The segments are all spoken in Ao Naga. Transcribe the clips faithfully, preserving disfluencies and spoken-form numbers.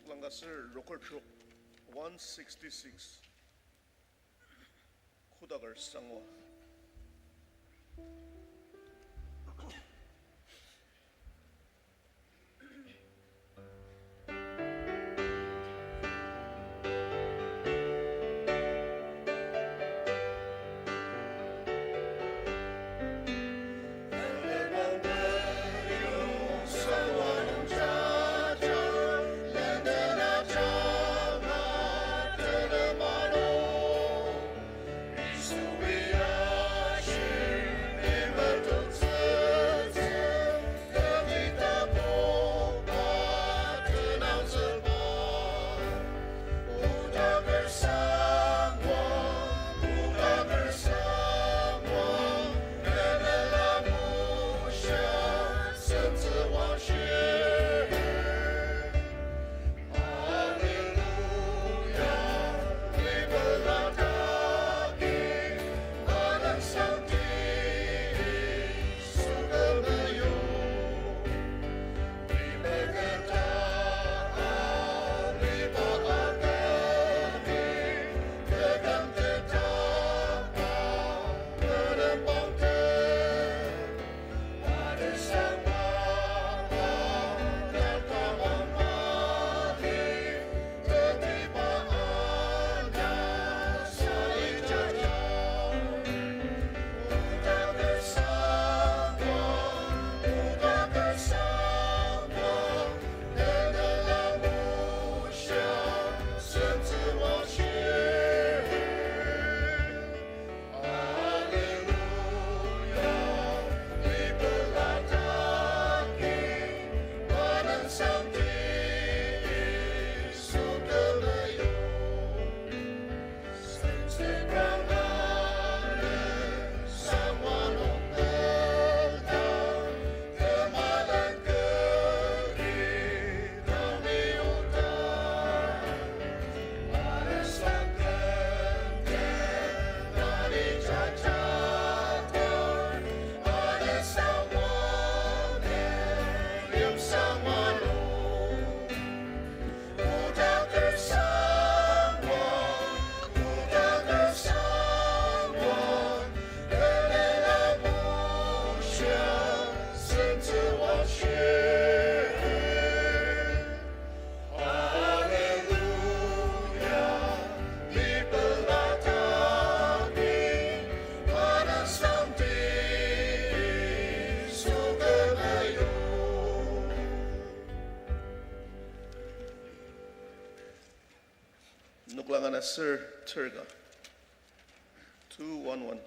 Noklang ka ser roker trok one sixty-six. Kodaker sangwa. Noklang ana ser terka. Two one one.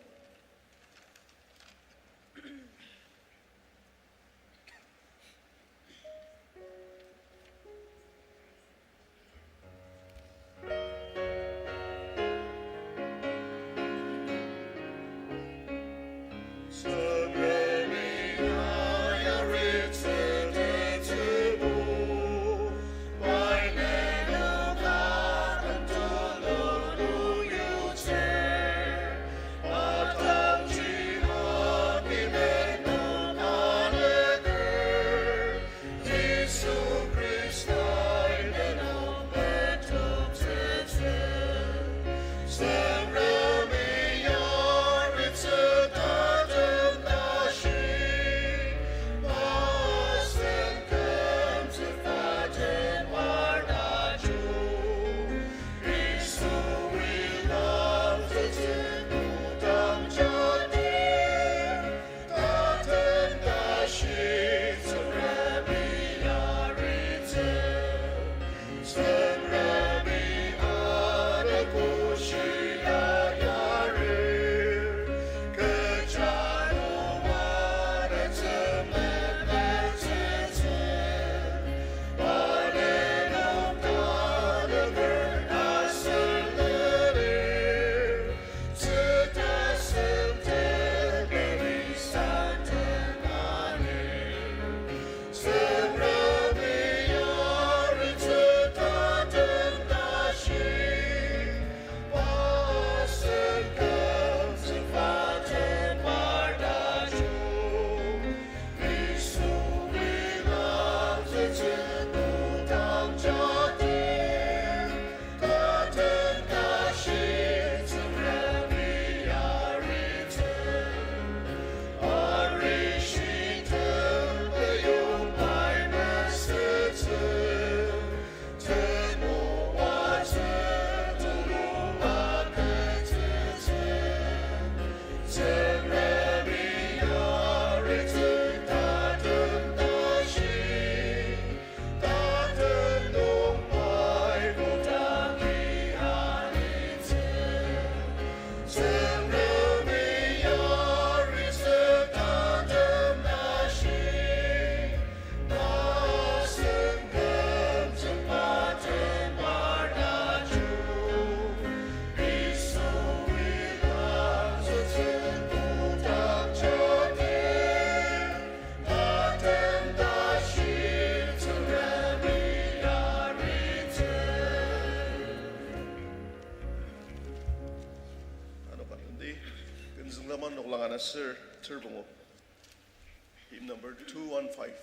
Anasir Terbongo. Hymn number two one five.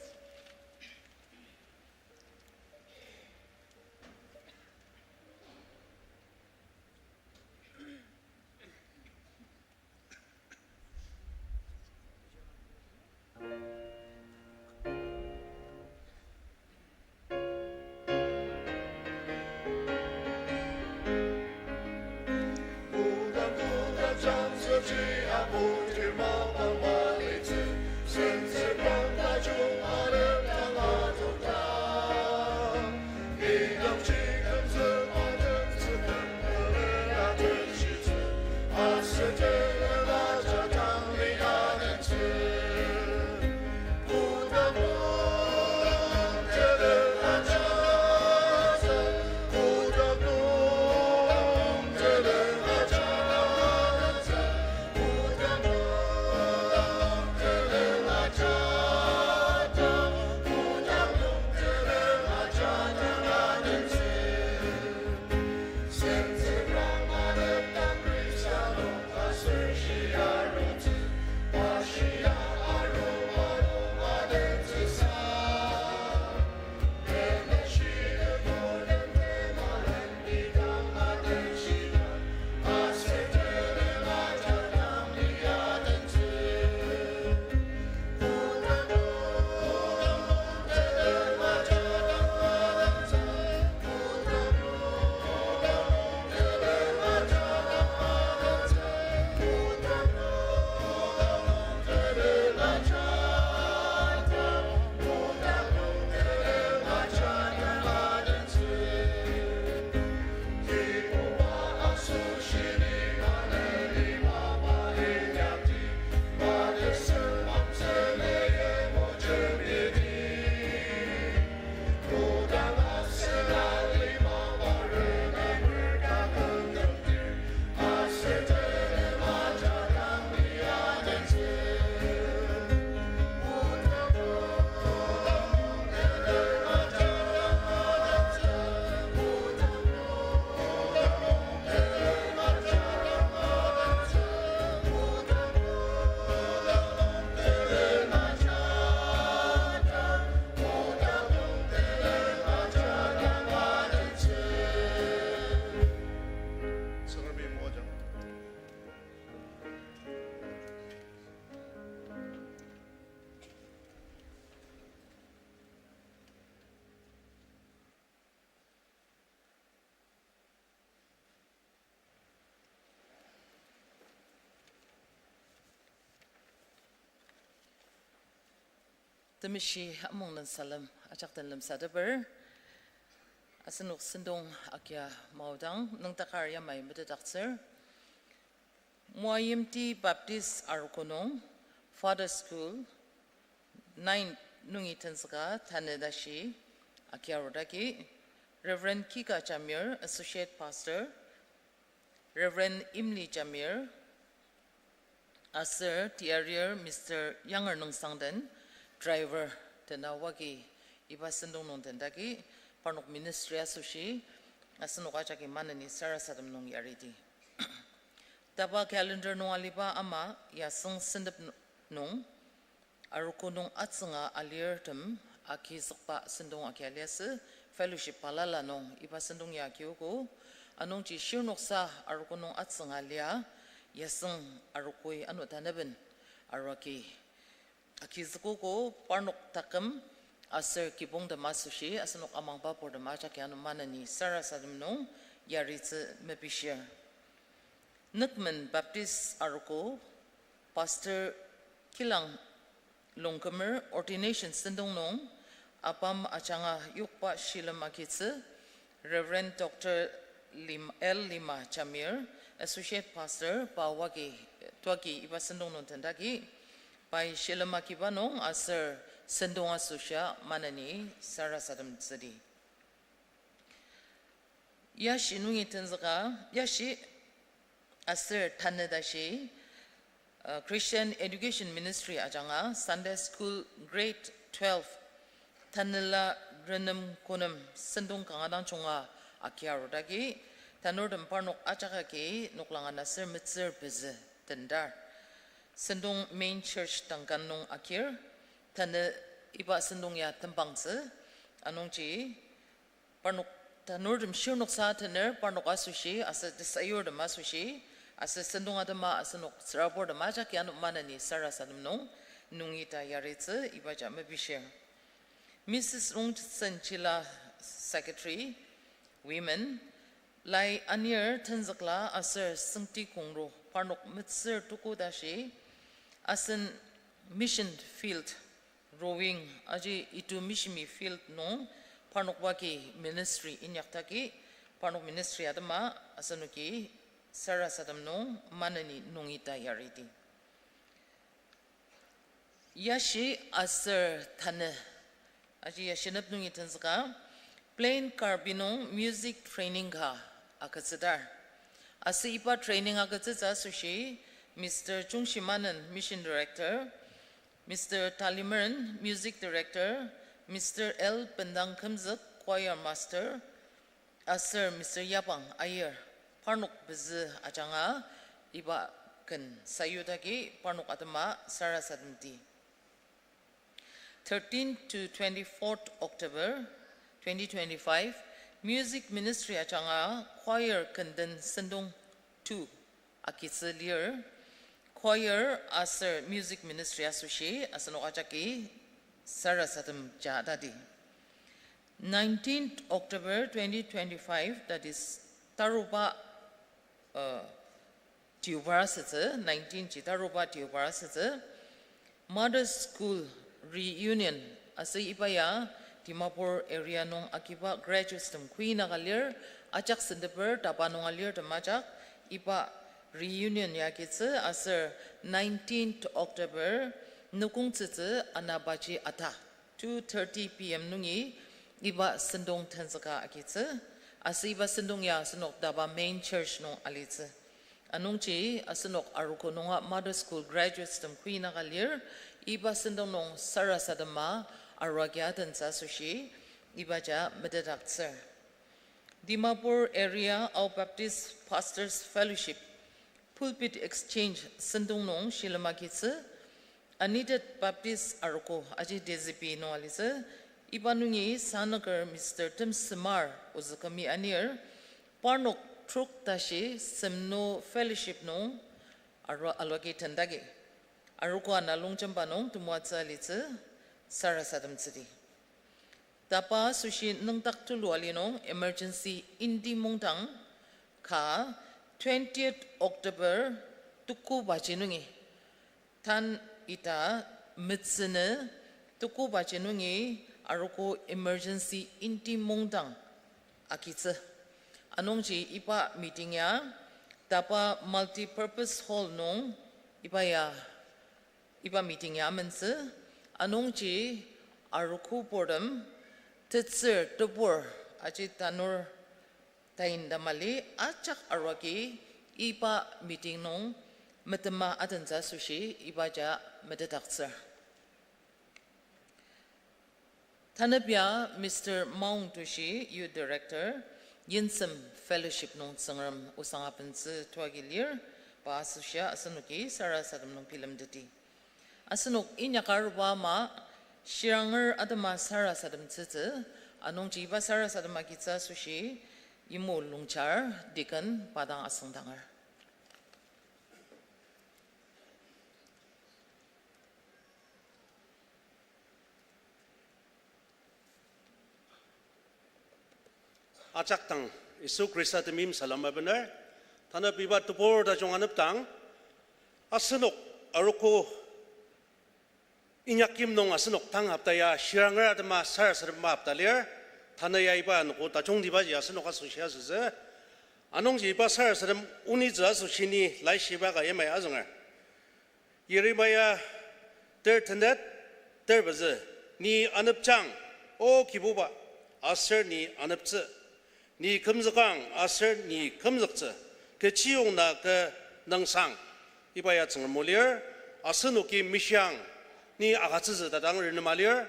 Temeshi amung nung salem ajak den lemsateper. Asenok sentong agia maodang nüngdakar yamai metetdaktsür. Moayimti Baptist Arogo nung Father School nine nungi tenzüka tanü tashi agi arudaki, Reverend Kika Jamir, Associate Pastor, Reverend Imli Jamir, aser tiarir Mister Yanger Nungsangden, driver, tena wagi iba sentong nung tendaki, parnok ministry asoshi, asenok ajaki maneni sarasadem nung yaridi. Taba calendar nung aliba ama yasüng sentep nung, arogo nung atsünga alirtem agizükba sentong agi aliasü, fellowship balala nung iba sentong ya agiogo, anungji shirnoksa arogo nung atsünga lia, yasüng arogoi ano tanaben arogi agizükogo. Parnok taküm aser kibongtem asoshi asenok amangba purtem ajaki ano maneni sarasadem nung yaritsü mepishir. Nükmen Baptist Arogo, Pastor Kilang Longkumer ordination sentong nung apam ajanga yokba shilem agitsü, Reverend Doctor Lim-, L Lima Jamir, Associate Pastor, pa wagi, twagi iba sentong nung tendaki, pai shilem agiba nung aser sentong asoshia maneni sarasademtsüdi. Yashi nungi tenzüka, yashi aser tanü tashi, uh, Christian Education Ministry ajanga Sunday School Grade twelve tanela renem konem sentong kanga dang junga agi arudaki, tanurtem parnok ajak agi noklang ana ser metsür pezü tendar. Sentong Main Church Duncan nung agir, tanü iba sentong ya tembangtsü, anungji parnok tanurtem shirnoksa tener parnok asoshi, aser tesayurtem asoshi, aser sentong atema asenok tsüraburtem ajak ya ano maneni sarasadem nung nungi ta yaritsü ibaji mepishir. Missus Rongsen Chila, Secretary, Women, lai anir tenzükla aser sengti kongro parnok metsür tuku tashi, asen mission field, rowing aji itu mission field nung parnok wagi ministry inyaktaki, parnok ministry atema asenoki sarasadem nung maneni nungi ta yaridi. Yashi aser tanü, aji yashi nep nungi tenzüka, Plain Karbi nung music training ka agütsüdar. Aser iba training agütsütsü asoshi, Mister Chungshimanen, Mission Director, Mister Talimeren, Music Director, Mister L Bendang Kümzük, Choir Master, aser Mister Yapang Aier, parnok pezü ajanga iba ken sayudagi parnok atema sarasademdi. Thirteenth to twenty-fourth October twenty twenty-five, Music Ministry ajanga choir kenden sentong two agitsü lir, choir aser music ministry asoshi asenok ajaki sarasadem ja tadi. Nineteenth October twenty twenty-five, that is, taruba, uh, Deobar asütsü, nineteen ji taruba Deobar asütsü, Mother School Reunion, aser iba ya Dimapur area nung agiba graduates tem kuinaka lir, ajak senteper taba nung alirtem ajak, iba reunion ya agitsü aser nineteenth October nokongtsütsü anabaji ata, two thirty P M nungi iba sentong tenzüka agitsü, aser iba sentong ya asenok taba main church nung alitsü. Anungji asenok arogo nunga Mother School graduates tem kuinaka lir, iba sentong nung sarasadema arua agi adentsü asoshi ibaji metetdaktsür. Dimapur Area Ao Baptist Pastors Fellowship Pulpit Exchange sentong nung shilem agitsü, Anitet Baptist Arogo aji D Z P nung alitsü, iba nungi sanaker Mister Temsemar ozükümi anir, parnok trok tashi semnu fellowship nung arua aloki tendagi, arogo ana longjemba nung temoatsü alitsü, sarasademtsüdi. Taba asoshi nüngdak tulu ali nung emergency inti mungdang ka twentieth October tuku baji nungi tan ita metsünü tuku baji nungi arogo emergency inti mungdang agitsü. Anungji iba meeting ya taba multipurpose hall nung iba ya iba meeting ya amentsü, anungji arogo purtem tetsür tebur aji tanur tain tamali ajak aruagi iba meeting nung metema adentsü asoshi ibaji metetdaktsür. Tanü ya Mister Maung Tushi, Youth Director, Yinsem Fellowship nung Tsüngrem osang abentsü tuagi lir, pa asoshia asenoki sarasadem nung bilemteti. Asenok inyaka aruba ama shiranger atema sarasademtsütsü, anungji iba sarasadem agitsü asoshi Yimulungchar Deacon pa dang asüngdanger. Ajak dang Yisu Khrista temeim salem abener, tanü iba tebur tajung anepdang, asenok arogo inyakyim nung asenok tang hopta ya shiranger atema sarasadem hopta lir, tanü ya iba anogo tajungtibaji asenok asoshi asütsü, anungji iba sarasadem onitsü asoshi ni laishiba ka yamai azünger. Yeremia ter tenet ter pezü, ni anepjang, O Kibuba, aser ni aneptsü. Ni kümzükang aser ni kümzüktsü, kechiyong na kü nüngsang. Iba ya Tsüngrem o lir, asenoki mishiang, ni agütsütsü ta dang renema lir,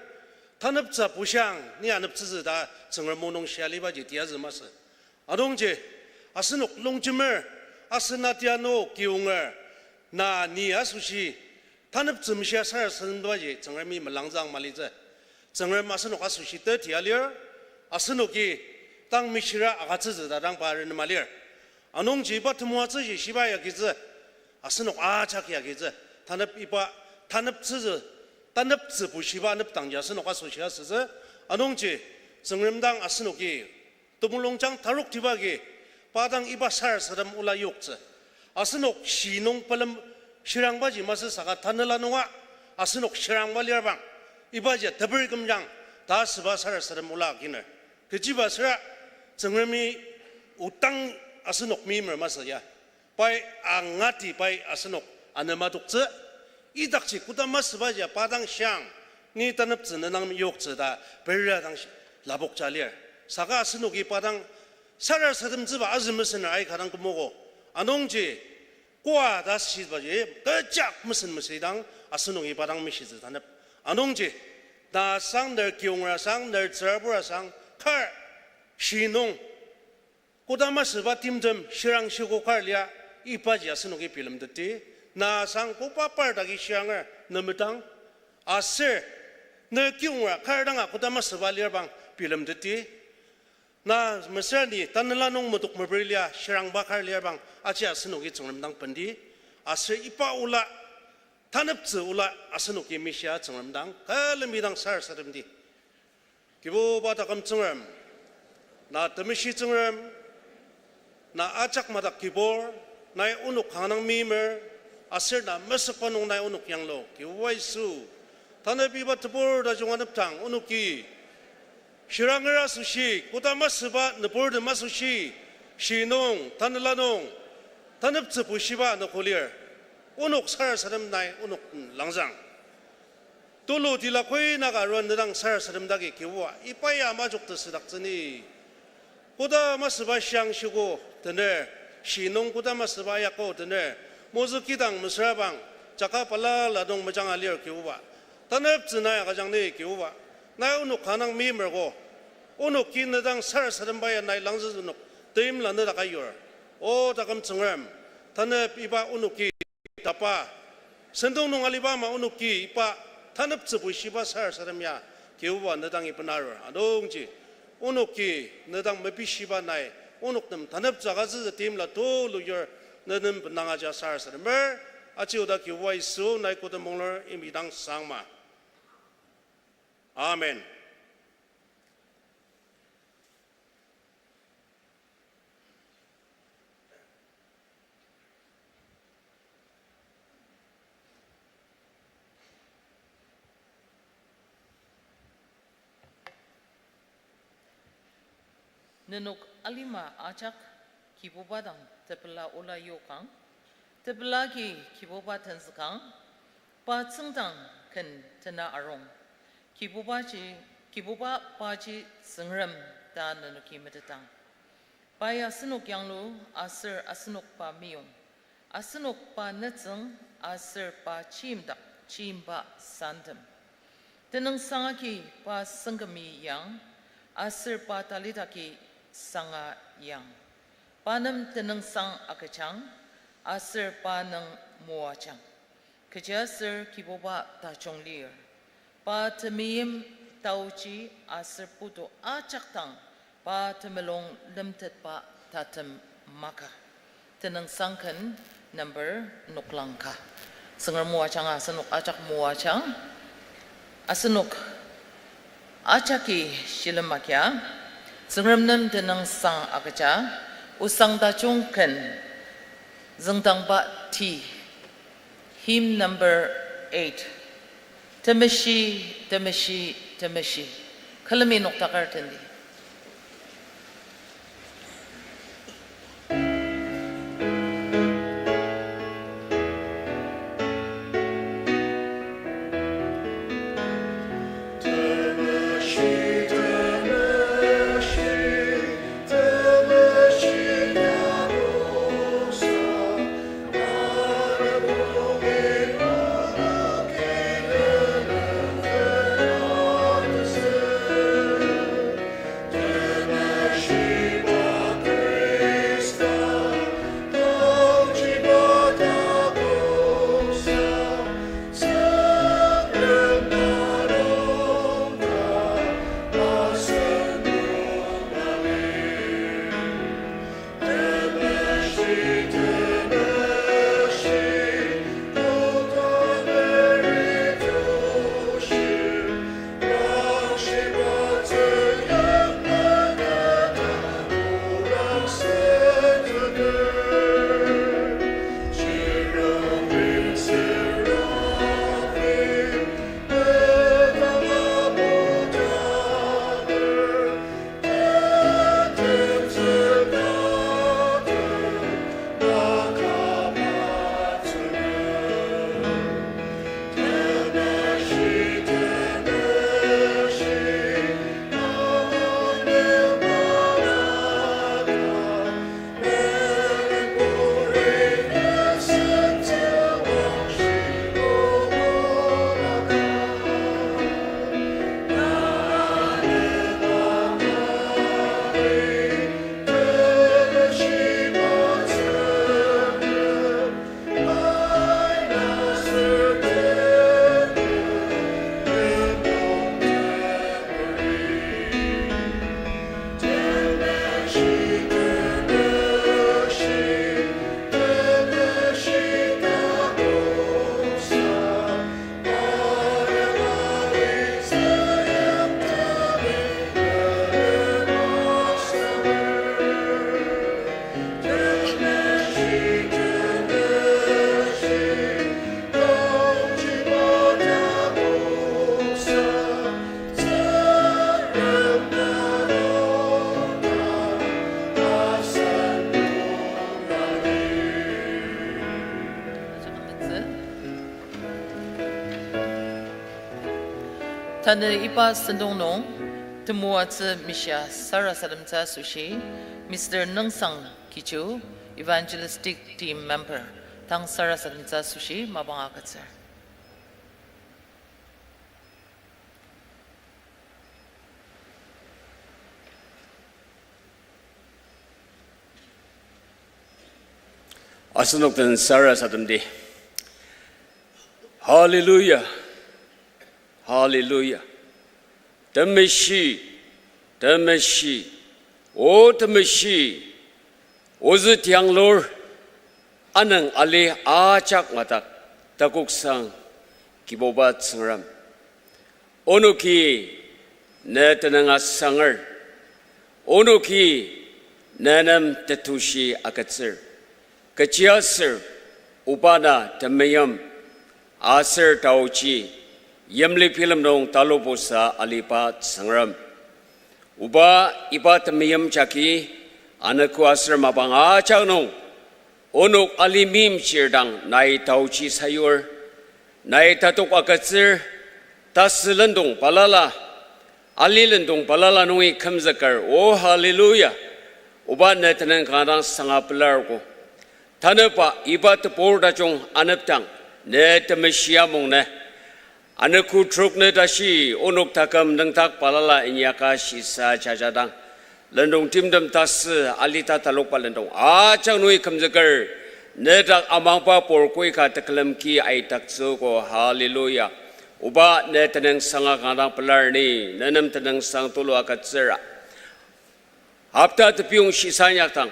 taneptsü bushiang, ni aneptsütsü ta Tsüngrem o nung shia alibaji tiyazü masü. Anungji, asenok longjemer, asen atiano kiyonger, Na ni asoshi taneptsü meshia sarasadembaji Tsüngremi melangzang malitsü. Tsüngrem asenok asoshi teti alir, asenoki tang meshira agütsütsü ta dang pa renem alir. Anungji iba temoatsüji shiba yagitsü, asenok ajak yagitsü, tanep iba, taneptsütsü, taneptsü bushiba anepdangji asenok asoshi asütsü. Anungji Tsüngrem dang asenoki temulungjang taroktiba agi, pa dang iba sarasadem ola yoktsü. Asenok shi nung pelem shirangbaji masü saka tanela nunga asenok shirangba lir bang, ibaji teper kümjang ta asüba sarasadem ola aginer. Kechiba süra Tsüngremi odang asenok meimer masü ya. Pai angati pai asenok anema toktsü, idakji koda masübaji pa dang shiang, ni taneptsü ne dang yoktsü ta peria dang shi-, lapokja lir. Saka asenoki pa dang sarasademtsüba azü mesener aika dang kümogo. Anungji koa ta shibaji kechak mesen mesüidang asenoki pa dang meshitsü tanep. Anungji, na sang, ner kiyongra sang, ner tsürabura sang, kar shi nung koda masüba timtem shirang shiko kar lia, ibaji asenoki bilemteti. Na sang koba par dagi shiranger nemedang, aser ner kiyongra kar danga koda masüba lir bang bilemteti. Na mesüra ni tanela nung medok meperi lia shirangba kar lir bang aji asenoki Tsüngrem dang bendi. Aser iba ola, taneptsü ola asenoki meshia Tsüngrem dang külemi dang sarasademdi. Kibuba taküm Tsüngrem, na temeshi Tsüngrem, na ajak madak kibur, nai onok kanga dang meimer, aser na mesükba nung nai onok yanglu, Kibuba Yisu. Tanü iba tebur tajung anepdang onoki shiranger asoshi, koda masüba nüburtem asoshi, shi nung, tanela nung, taneptsü bushiba anogo lir. Onok sarasadem nai onok langzang. Tulu tila koi naka arua nedang sarasadem dagi Kibuba, iba ya majok tesüdaktsüni. Koda masüba shiang shiko tener, shi nung koda masüba yako tener, mozü kidang mesüra bang, jaka balala nung mejanga lir Kibuba. Taneptsü nai agüjang ni Kibuba. Nai onok kanga dang meimerko. Onoki nedang sarasademba ya nai langzüzü onok teimla nedaka yur. O taküm Tsüngrem, tanep iba onoki tapa, sentong nung aliba ama onoki iba taneptsü bushiba sarasadem ya Kibuba nedangi benarur. Anungji onoki nedang mepishiba nai onok nem taneptsü agütsütsü timla tulu yur, ne nem benanga ja sarasademer. Aji oda Kibuba Yisu nai kodem mongler imidang sangma. Amen. Nenok alima ajak Kibuba dang tepela ola yokang, tepela agi Kibuba tenzükang, pa tsüngdang ken tena arung, Kibubaji, Kibuba paji Tsüngrem ta nenoki metetang. Pai asenok yanglu aser asenok pa meyong. Asenok pa nütsüng aser pa chimdak chimba santem. Tenüngsang agi pa sengkemi yang, aser pa talidaki sanga yang. Pa nem tenüngsang agüjang, aser pa nüng moajang. Kechiaser Kibuba tajung lir. Pa temeim taoji aser putu ajak dang pa temulung lemtetba tatem maka. Tenüngsang ken number noklang ka. Tsüngrem moajang, asenok ajak moajang. Asenok ajaki shilem agia, Tsüngrem nem tenüngsang agüja, osang tajung ken, züngdangba ti. Hymn number eight. Temeshi, temeshi, temeshi. Külemi noktaker tendi. Tanü iba sentong nung temoatsü mishia sarasademtsü asoshi, Mister Nungsang Kichu, Evangelistic Team Member, tang sarasademtsü asoshi mapang agütsür. Asenok den sarasademdi. Hallelujah. Hallelujah. Temeshi, temeshi, o temeshi, ozü tianglur, anüng ali ajak madak, takoksang, Kibuba Tsüngrem. Onoki ne tenüng asanger, onoki ne nem tetushi agütsür. Kechiaser, oba na temeim, aser taochi, yimli bilem nung talupusa aliba Tsüngrem. Oba, iba temeim jagi, anogo aser mapang ajak nung, onok ali meimchir dang nai taochi sayur, nai tatok agütsür, tasü lendong balala, ali lendong balala nungi kümzüker, o hallelujah, oba ne tenüng kanga dang sanga pelarko. Tanüba iba tebur tajung anepdang, ne temeshi amungnü, anogo trok nü tashi onok taküm nüngdak balala inyaka shisa jajadang, lendong timtem tasü alita talokba lendong ajak nungi kümzüker, nedak amangba pur koika tekülem ki aidaktsüogo, hallelujah. Oba ne tenüng sanga kanga dang pelar ni, ne nem tenüng sang tulu agütsüra. Hopta tepiyong shisa inyakdang,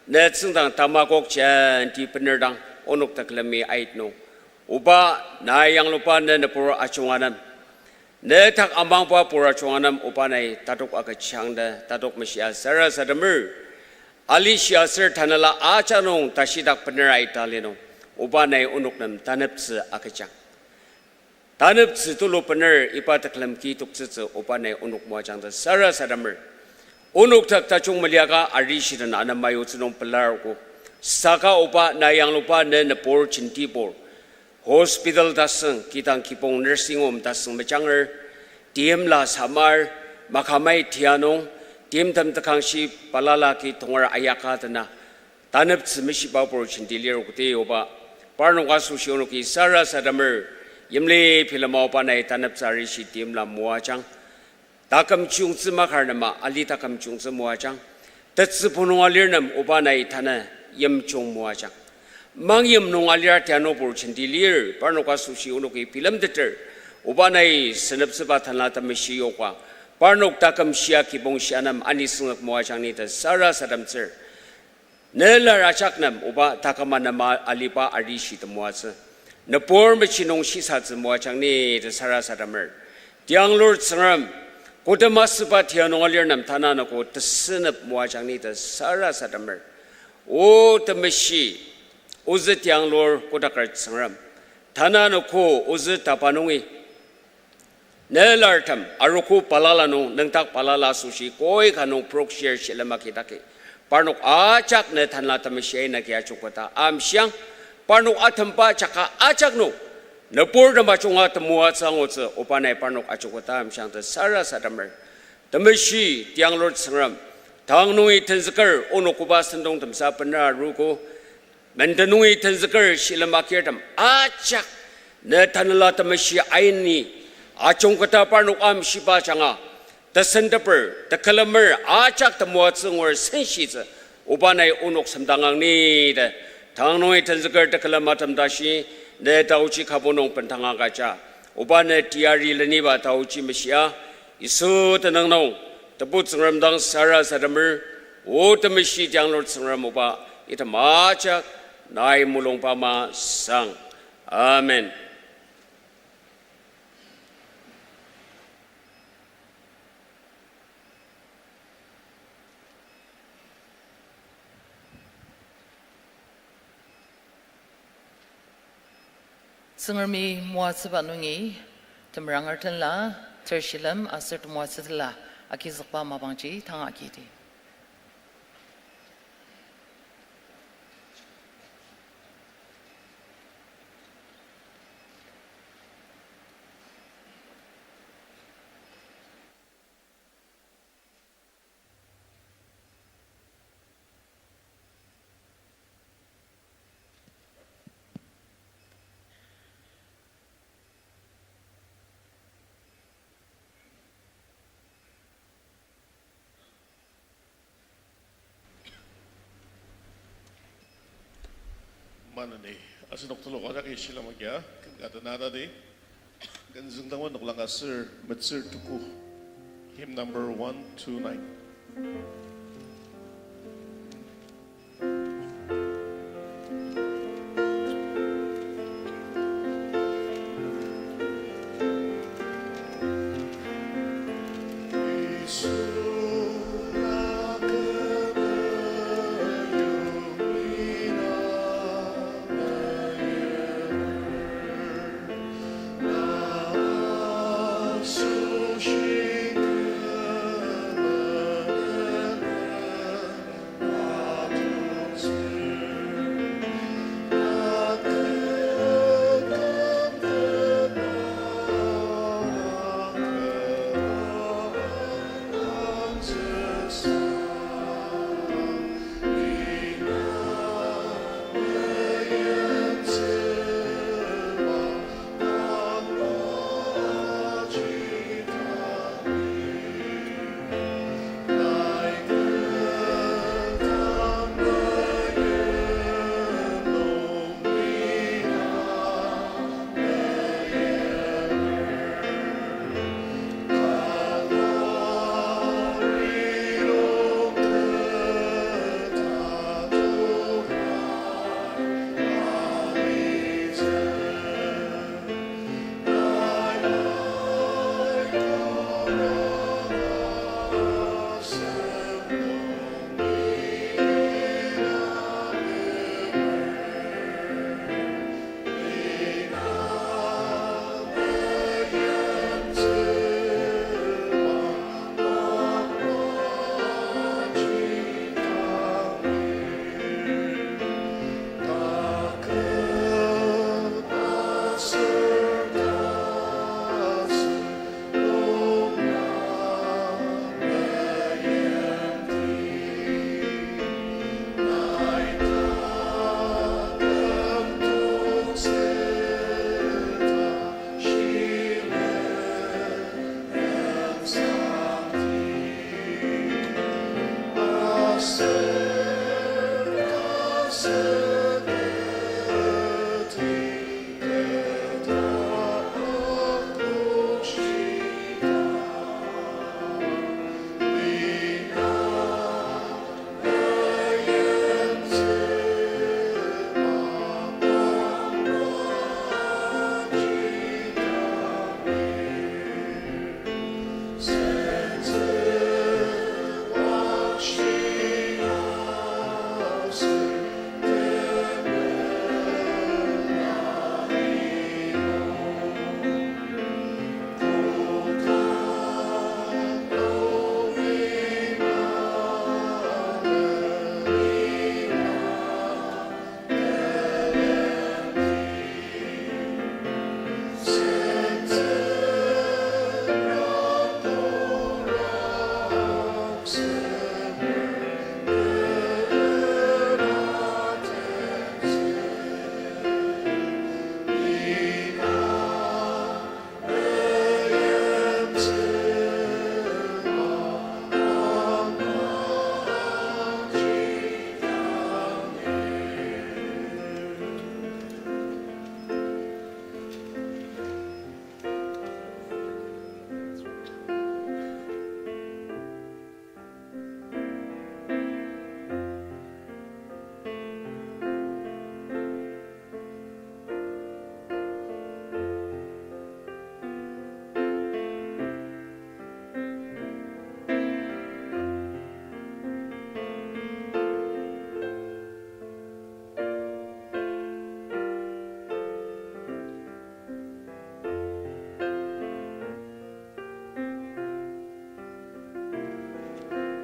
ne tsüngdang tamakok jenti bener dang onok tekülemi aitnung. Oba, na yangluba ne nübur ajunga nem, nedak amangba pur ajunga nem oba nai tatok agüjang ta tatok meshia sarasademer. Ali shia aser tanela ajak nung tashidak bener aita linung, oba nai onok nem taneptsü agüjang. Taneptsü tulu bener iba tekülem ki toktsütsü oba nai onok moajang ta sarasademer. Onok dak tajung meliaka arishiden ana mayutsü nung pelarko. Saka oba na yangluba ne nübur jentibur, hospital tasüng, kidang kibong nursing home tasüng mejanger, timla samar, makamai tia nung, timtem tekangshi balala ki tonger ayaka dena, taneptsü meshiba pur jenti lir kuti oba, parnok asoshi onoki sarasademer, yimli bilema oba nai taneptsü arishi timla moajang. Taküm chiyungtsü makar nema ali taküm chiyungtsü moajang. Tetsübu nung alir nem oba nai tanü yimjung moajang. Mangyim nung alir tianopur jenti lir, parnok asoshi onoki bilemteter, oba nai seneptsüba tanla temeshi yoka, parnok taküm shia kibong shia nem anisüngzük moajang ni ta sarasademtsür. Ne lar ajak nem oba taküma nema aliba arishi temoatsü, nübur mechi nung shisatsü moajang ni ta sarasademer. Tianglur Tsüngrem, kodema süba tia nung alir nem tanü anogo tesünep moajang ni ta sarasademer. O temeshi, ozü tianglur kodaker Tsüngrem, tanü anogo ozü tapa nungi ne lartem arogo balala nung nüngdak balala asoshi koi ka nung prokshir shilem agidaki, parnok ajak ne tanla temeshi aina ki ajungketa amshiang. Parnok atemba jaka ajak nung nübur tema junga temoatsü angutsü oba nai parnok ajungketa amshiang ta sarasademer. Temeshi tianglur Tsüngrem, tang nungi tenzüker onok oba sentong temsa benra aruogo, menden nungi tenzüker shilem agirtem ajak ne tanela temeshi aini ajungketa parnok amshiba ajanga tesenteper tekülemer ajak temoatsü ngur senshitsü oba nai onok semdangang ni ta, tang nungi tenzüker tekülem atem tashi ne taochi kabu nung bendang agüja. Oba ne teyari leniba taochi meshia, Yisu tenüng nung Tebu Tsüngrem dang sarasademer. O temeshi tianglur Tsüngrem oba, item ajak nai mulungba masang. Amen. Tsüngremi moatsüba nungi, temerangertenla, tershilem aser temoatsütila, agizükba mapangji tanga agidi. Anani, asenok telok ajaki shilem agia, ken ka tenatadi, ken züngdangba noklang aser metsür tuku, hymn number one two nine.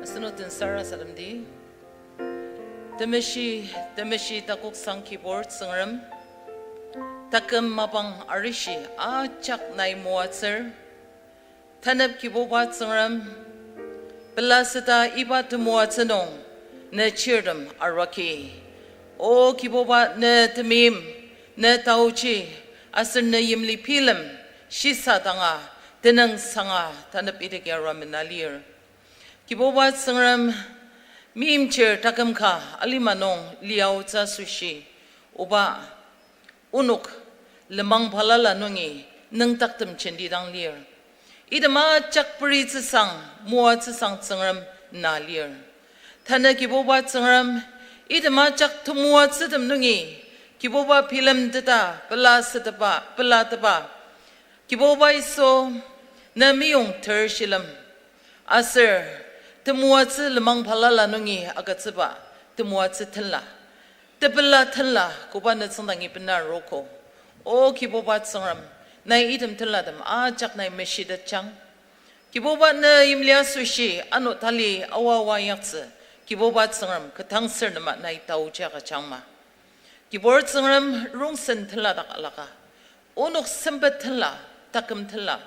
Asenok den sarasademdi. Temeshi, temeshi takoksang Kibur Tsüngrem, taküm mapang arishi ajak nai moatsür. Tanep Kibuba Tsüngrem, pelaseta iba temoatsü nung ne chirtem aruaki. O Kibuba, ne temeim, ne taochi, aser ne yimli bilem shisa danga tenüngsanga tanep idaki arua mena lir. Kibuba Tsüngrem, meimchir taküm ka alima nung liaotsü asoshi, Oba, onok lenmang balala nungi nüngdaktem jenti dang lir. Item ajak peritsüsang, moatsüsang Tsüngrem na lir. Tanü Kibuba Tsüngrem, item ajak temoatsütem nungi, Kibuba bilemteta, pelaseteba, pelatepa, Kibuba Yisu, na meyong ter shilem. Aser, temoatsü lenmang balala nungi agütsüba, temoatsü tenla, tepela tenla, koba ne tsüngdangi bena arogo. O Kibuba Tsüngrem, nai item tenlatem ajak nai meshitetjang. Kibuba ne yimli asoshi, ano tali awa awa inyaktsü, Kibuba Tsüngrem ketdangser nema nai taoji agüjangma. Kibur Tsüngrem rongsen tenla dak alaka. Onok sempet tenla, taküm tenla,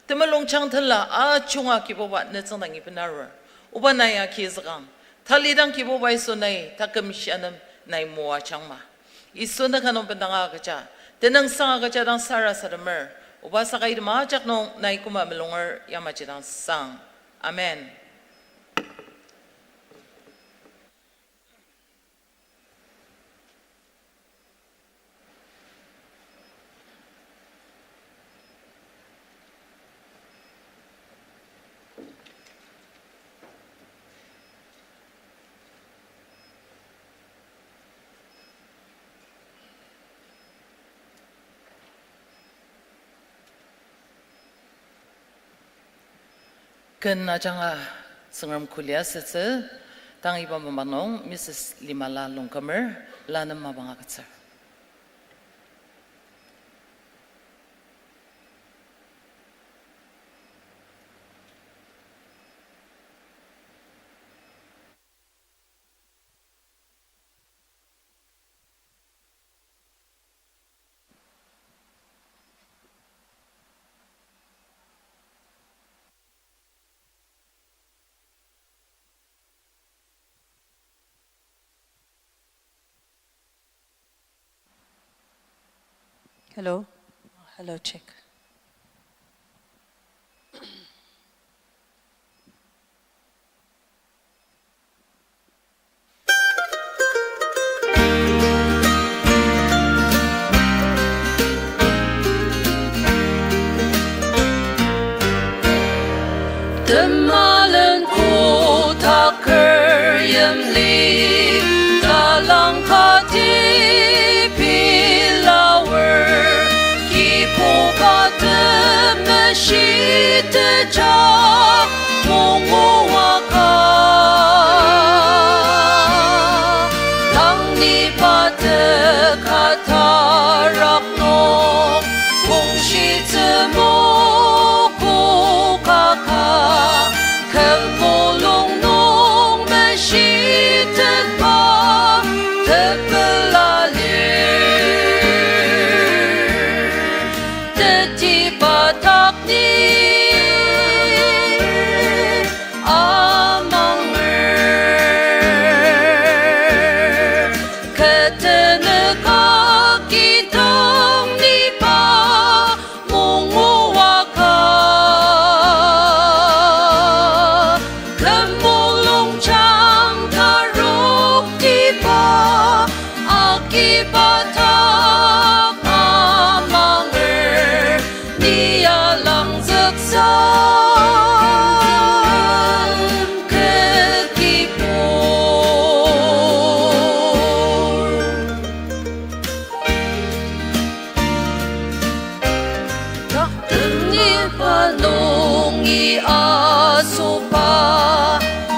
temulungjang tenla, ajunga Kibuba ne tsüngdangi bena arur. Oba nai agizükang. Talidang Kibuba Yisu nai taküm shianem nai moajangma. Yisu ne ka nung bendanga agüja, tenüngsang agüja dang sarasademer. Oba saka item ajak nung nai koma mulunger yamaji dang sang. Amen. Ken ajanga Tsüngrem kuli asütsü, tang iba mapang nung Missus Limala Longkumer, la nem mapang agütsür. Hello. Hello, check. Temalen kotaker yimli, talangka tepi lawer, Kibuba temeshi tejak monguaka. Tang niba teka tarak nung, kongshitsü mokokaka, küm mulung nung meshitetba tepela lir. Tetiba dak ni amanger, kü tenük akidang niba monguaka. Kü mulungjang taruktiba akiba dak amanger, ni alangzüksa kü kibur. Dak teniba nungi asoba,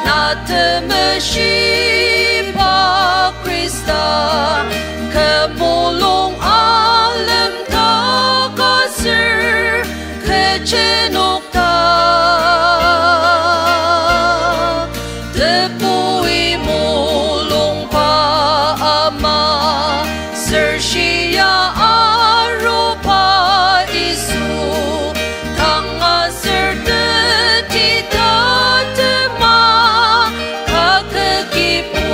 na temeshiba Khrista, kü mulung alem dak aser kü jenokdak. Tebui mulungba ama, sershia aruba Yisu, tang aser teti tatema ka kü kibur.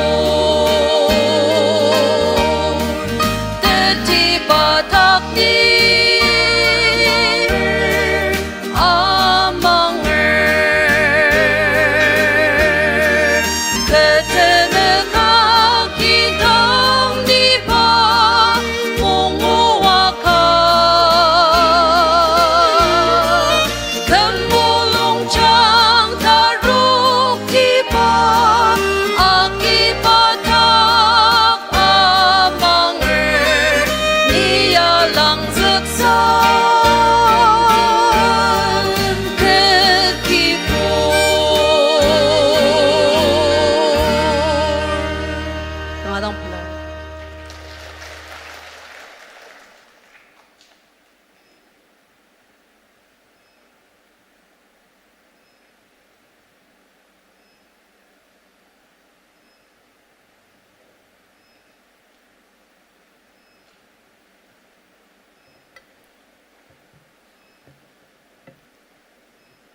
Tetiba dak ni a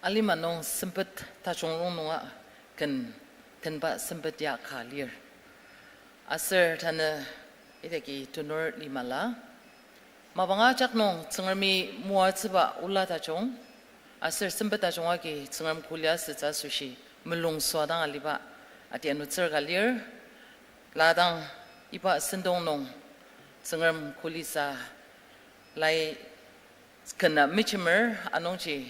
Alima nung sempet tajung rongnunga ken tenba sempet ya ka lir. Aser tanü idaki tenur limala. Mapang ajak nung Tsüngremi moatsüba ola tajung, aser sempet tajung agi Tsüngrem kulia sütsü asoshi mulung süa dang aliba ati anutsür ka lir. Ladang iba sentong nung Tsüngrem kulisa lai kena mechimer anungji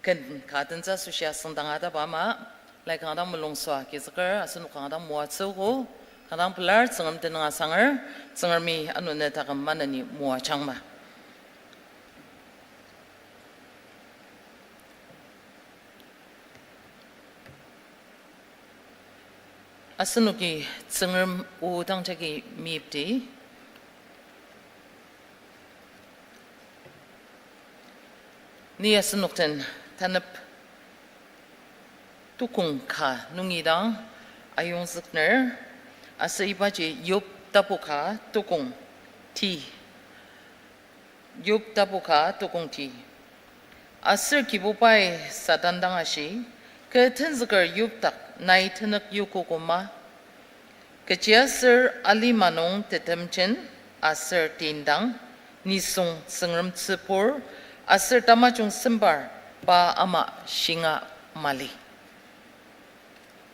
ken ka tentsü asoshi asüngdang ataba ama, lai kanga dang mulung süa kizüker, asenok kanga dang moatsüogo, kanga dang pelar Tsüngrem tenüng asanger, Tsüngremi ano ne taküm maneni moajangma. Asenoki Tsüngrem o dang jagi meyipdi. Ni asenok den tanep tukong ka nungi dang ayongzükner, aser ibaji Yob tapu ka tukong ti. Yob tapu ka tukong ti. Aser Kibubai Satan dang ashi, kü tenzüker Yob dak nai tenük yokogo ma? Kechiaser alima nung tetemjen aser tindang, nisung Tsüngrem tsübur, aser tamajung sembar pa ama shinga mali.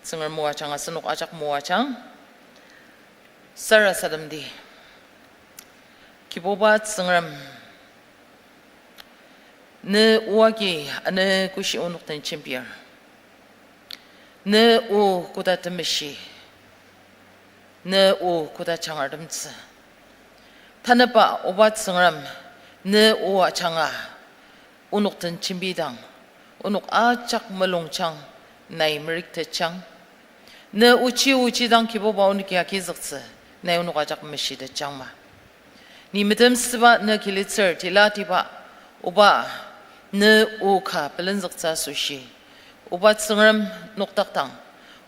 Tsüngrem moajang, asenok ajak moajang. Sarasademdi. Kibuba Tsüngrem, ne o agi ano koshi onok den jembir. Ne o koda temeshi, ne o koda jangartemtsü. Tanüba oba Tsüngrem, ne o ajanga onok den jembidang, onok ajak mulungjang, nai meriktetjang. Ne ochi ochi dang Kibuba onoki agizüktsü, nai onok ajak meshitetjangma. Ni metemsüba, ne kilitsür tilatiba, oba, ne o ka pelenzüktsü asoshi, oba Tsüngrem nokdakdang,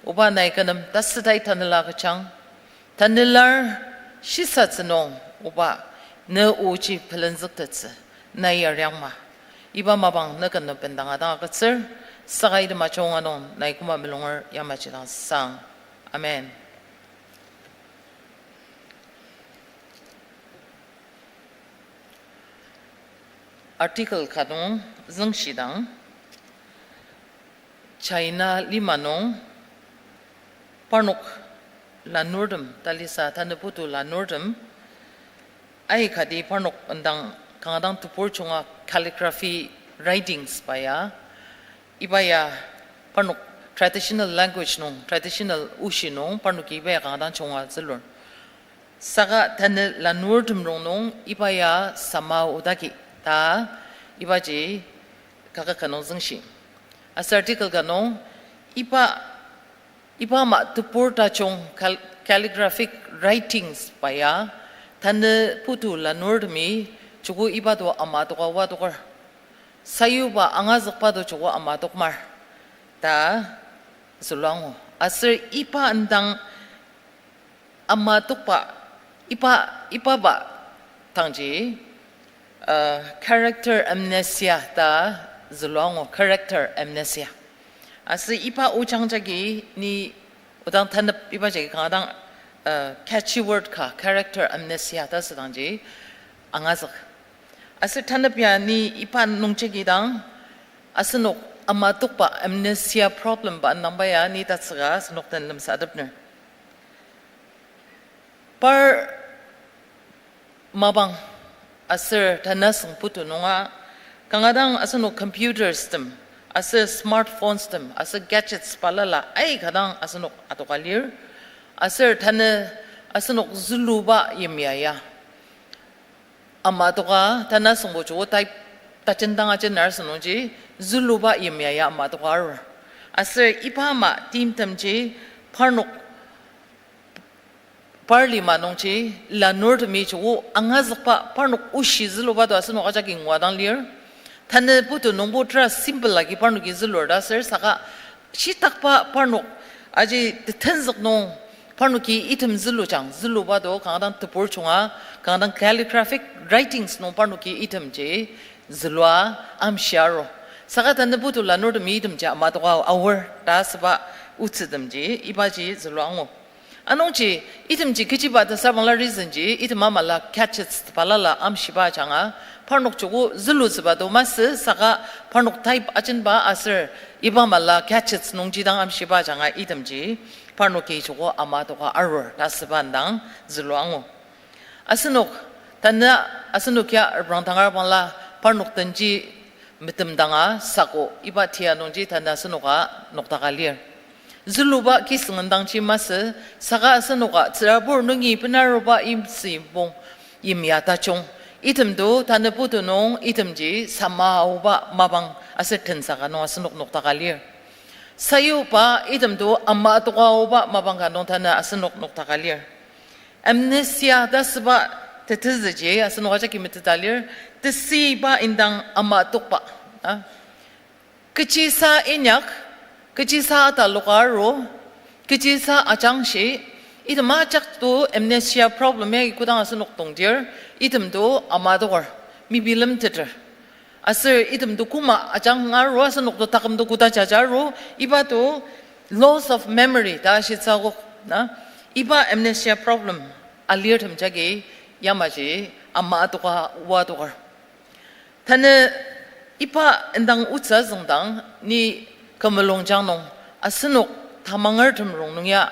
oba nai kü nem tasütai tanela agüjang. Tanela shisatsü nung, oba, ne oji pelenzüktettsü, nai yariangma. Iba mapang ne kü nem bendanga dang agütsür, saka item ajunga nung nai koma mulunger yamaji dang sang. Amen. Article ka nung züngshidang, China lima nung parnok lanurtem, talisa tanü putu lanurtem, aikati parnok indang kanga dang tebur junga calligraphy writings ba ya, iba ya parnok traditional language nung, traditional oshi nung parnoki iba ya kanga dang junga zülur. Saka tanü lanurtem rongnung iba ya sama odagi ta ibaji kaket ka nung züngshi. Aser article ka nung iba, iba ama tebur tajung cal-, calligraphic writings ba ya tanü putu lanurtemi joko iba to ama toka oa toker. Sayuba angazükba to joko ama tokmar ta zülua angu. Aser iba indang ama tokba, iba, ibaba dangji, uh, character amnesia ta zülua angu, character amnesia. Aser iba ojang jagi ni odang tanep iba jagi kanga dang, uh, catchy word ka, character amnesia ta südangji angazük. Aser tanep ya ni iba nung jagi dang asenok ama tokba amnesia problem ba indangba ya ni tatsüka asenok den lemsatepner. Par mapang aser tanü asüng putu nunga, kanga dang asenok computers tem, aser smartphones tem, aser gadgets balala aika dang asenok adoka lir. Aser tanü asenok züluba yimya ya ama toka, tanü asüngbo joko tai, tajendang ajener asünungji, züluba yimya ya ama toka arur. Aser iba ama timtemji parnok par lima nungji lanurtemi joko angazükba parnok oshi züluba to asenok ajaki ngua dang lir. Tanü putu nungbo tera simple agi parnoki zülur ta aser saka shitakba parnok aji tetenzük nung parnoki item zülujang, züluba to kanga dang tebur junga, kanga dang calligraphic writings nung parnoki itemji zülua amshia aru. Saka tanü putu lanurtemi itemji ama toka aor ta asüba otsütemji ibaji zülua angu. Anungji itemji kechiba ta sabangla reason ji item ama la gadgets balala amshiba ajanga, parnok joko zülutsüba to masü saka parnok type ajenba aser iba ama la gadgets nungji dang amshiba ajanga itemji parnoki joko ama toka arur ta asüba indang zülua angu. Asenok, tanü asenok ya reprangdang arabangla parnok denji metemdanga sako iba tia nungji tanü asenoka noktaka lir. Züluba kisüngdangji masü, saka asenoka tsürabur nungi benaruba yimsüimpong yimya tajung, itemto tanü putu nung itemji samaoba mapang aser tensaka nung asenok noktaka lir. Sayuba itemto ama tokaoba mapang ka nung tanü asenok noktaka lir. Amnesia ta asüba tetezüji asenok ajaki meteta lir, tesüiba indang ama tokba, a, kechisa inyak, kechisa ataloka aru, kechisa ajangshi, item ajak to amnesia problem ya kodang asenok tongdir, itemto ama toker, mebilemteter. Aser itemto koma ajanga aru, asenok to taküm to koda jaja aru, iba to loss of memory ta shitsü akok, na? Iba amnesia problem alirtem jagi yamaji ama toka oa toker. Tanü iba indang otsü züngdang ni kü mulungjang nung asenok tamangertem rongnung ya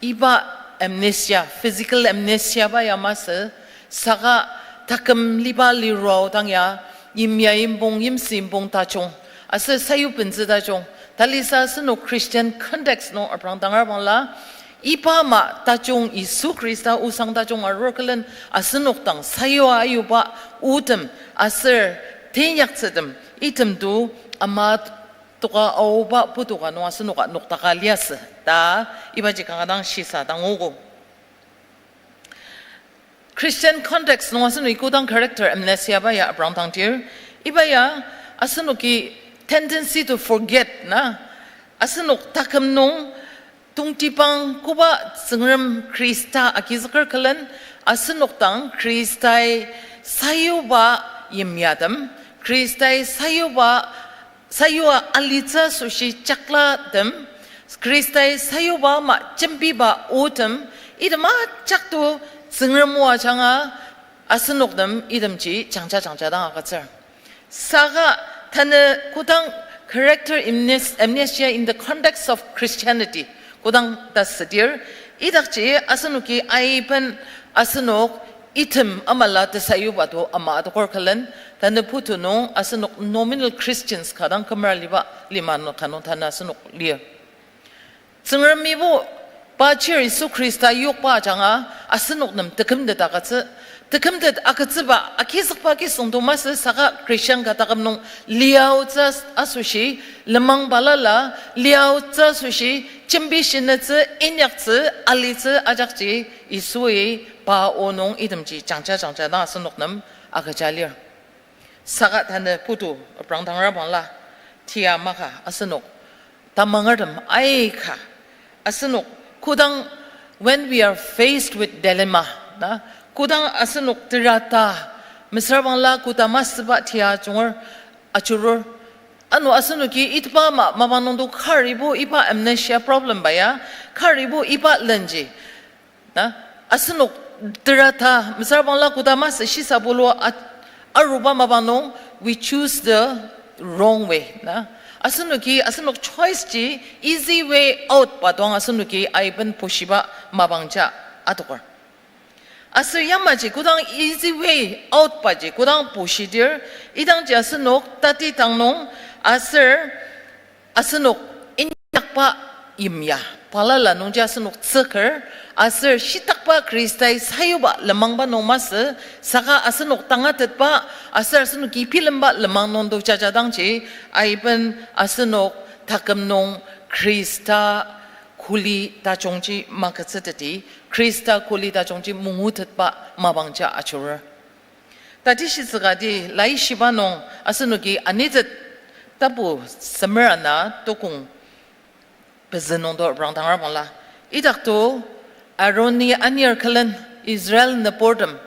iba amnesia, physical amnesia ba ya masü, saka taküm liba liruaodang ya, yimya yimpong, yimsüimpong tajung, aser sayu bentsü tajung, talisa asenok Christian context nung reprangdang arabangla, iba ama tajung Yisu Khrista osang tajung arur külen asenok dang sayua ayuba otem aser teinyaktsütem itemto ama toka aoba putu ka nung asenoka noktaka liasü ta ibaji kanga dang shisa dangogo. Christian context nung asenoki kodang character amnesia ba ya reprangdangdir, iba ya asenoki tendency to forget, na? Asenok taküm nung tongtibang koba Tsüngrem Khrista agizüker külen asenok dang Khristai sayuba yimyatem, Khristai sayuba sayua alitsü asoshi jaklatem, Khristai sayuba ama jembiba otem, item ajak to Tsüngrem o ajanga asenok nem itemji jangja jangja dang agütsür. Saka tanü kodang character amnes-, amnesia in the context of Christianity kodang ta südir, idakji asenoki aiben asenok item ama la tesayuba to ama adoker külen, tanü putu nung asenok nominal Christians ka dang kümera liba lima nung ka nung tanü asenok lir. Tsüngremibo pa chir Yisu Khrista yokba ajanga asenok nem tekümtet agütsü. Tekümtet agütsüba agizükba kisüngto masü saka Christian ka taküm nung liaotsü asoshi, lenmang balala liaotsü asoshi, jembi shinetsü, inyaktsü, alitsü ajakji Yisui pa o nung itemji jangja jangja dang asenok nem agüja lir. Saka tanü putu reprangdangra bangla tia maka asenok tamangertem aika asenok kodang, when we are faced with dilemma, na, kodang asenok terata mesüra bangla koda masüba tia junger ajurur, ano asenoki itba ama mapang nungdo karibo iba amnesia problem ba ya, karibo iba lenji, na, asenok terata mesüra bangla koda masü shisa bulu a-, aruba mapang nung, we choose the wrong way, na. Asenoki asenok choice ji easy way out ba dang asenoki aiben pushiba mapangja adoker. Aser yamaji kodang easy way out baji kodang pushidir, idangji asenok tatidang nung aser asenok inyakba yimya balala nungji asenok tsüker, aser shitakba Khristai sayuba lenmangba nung masü, saka asenok tangatetba aser asenoki bilemba lenmang nungdo jajadangji, aiben asenok taküm nung Khrista kuli tajungji magütsüteti, Khrista kuli tajungji mangutetba mapangja ajurur. Tatishitsü kati Laishiba nung asenoki anitet tapu semer ana tokong pezü nungdo reprangdangra bangla, idakto Aroni anir külen Israel nübortem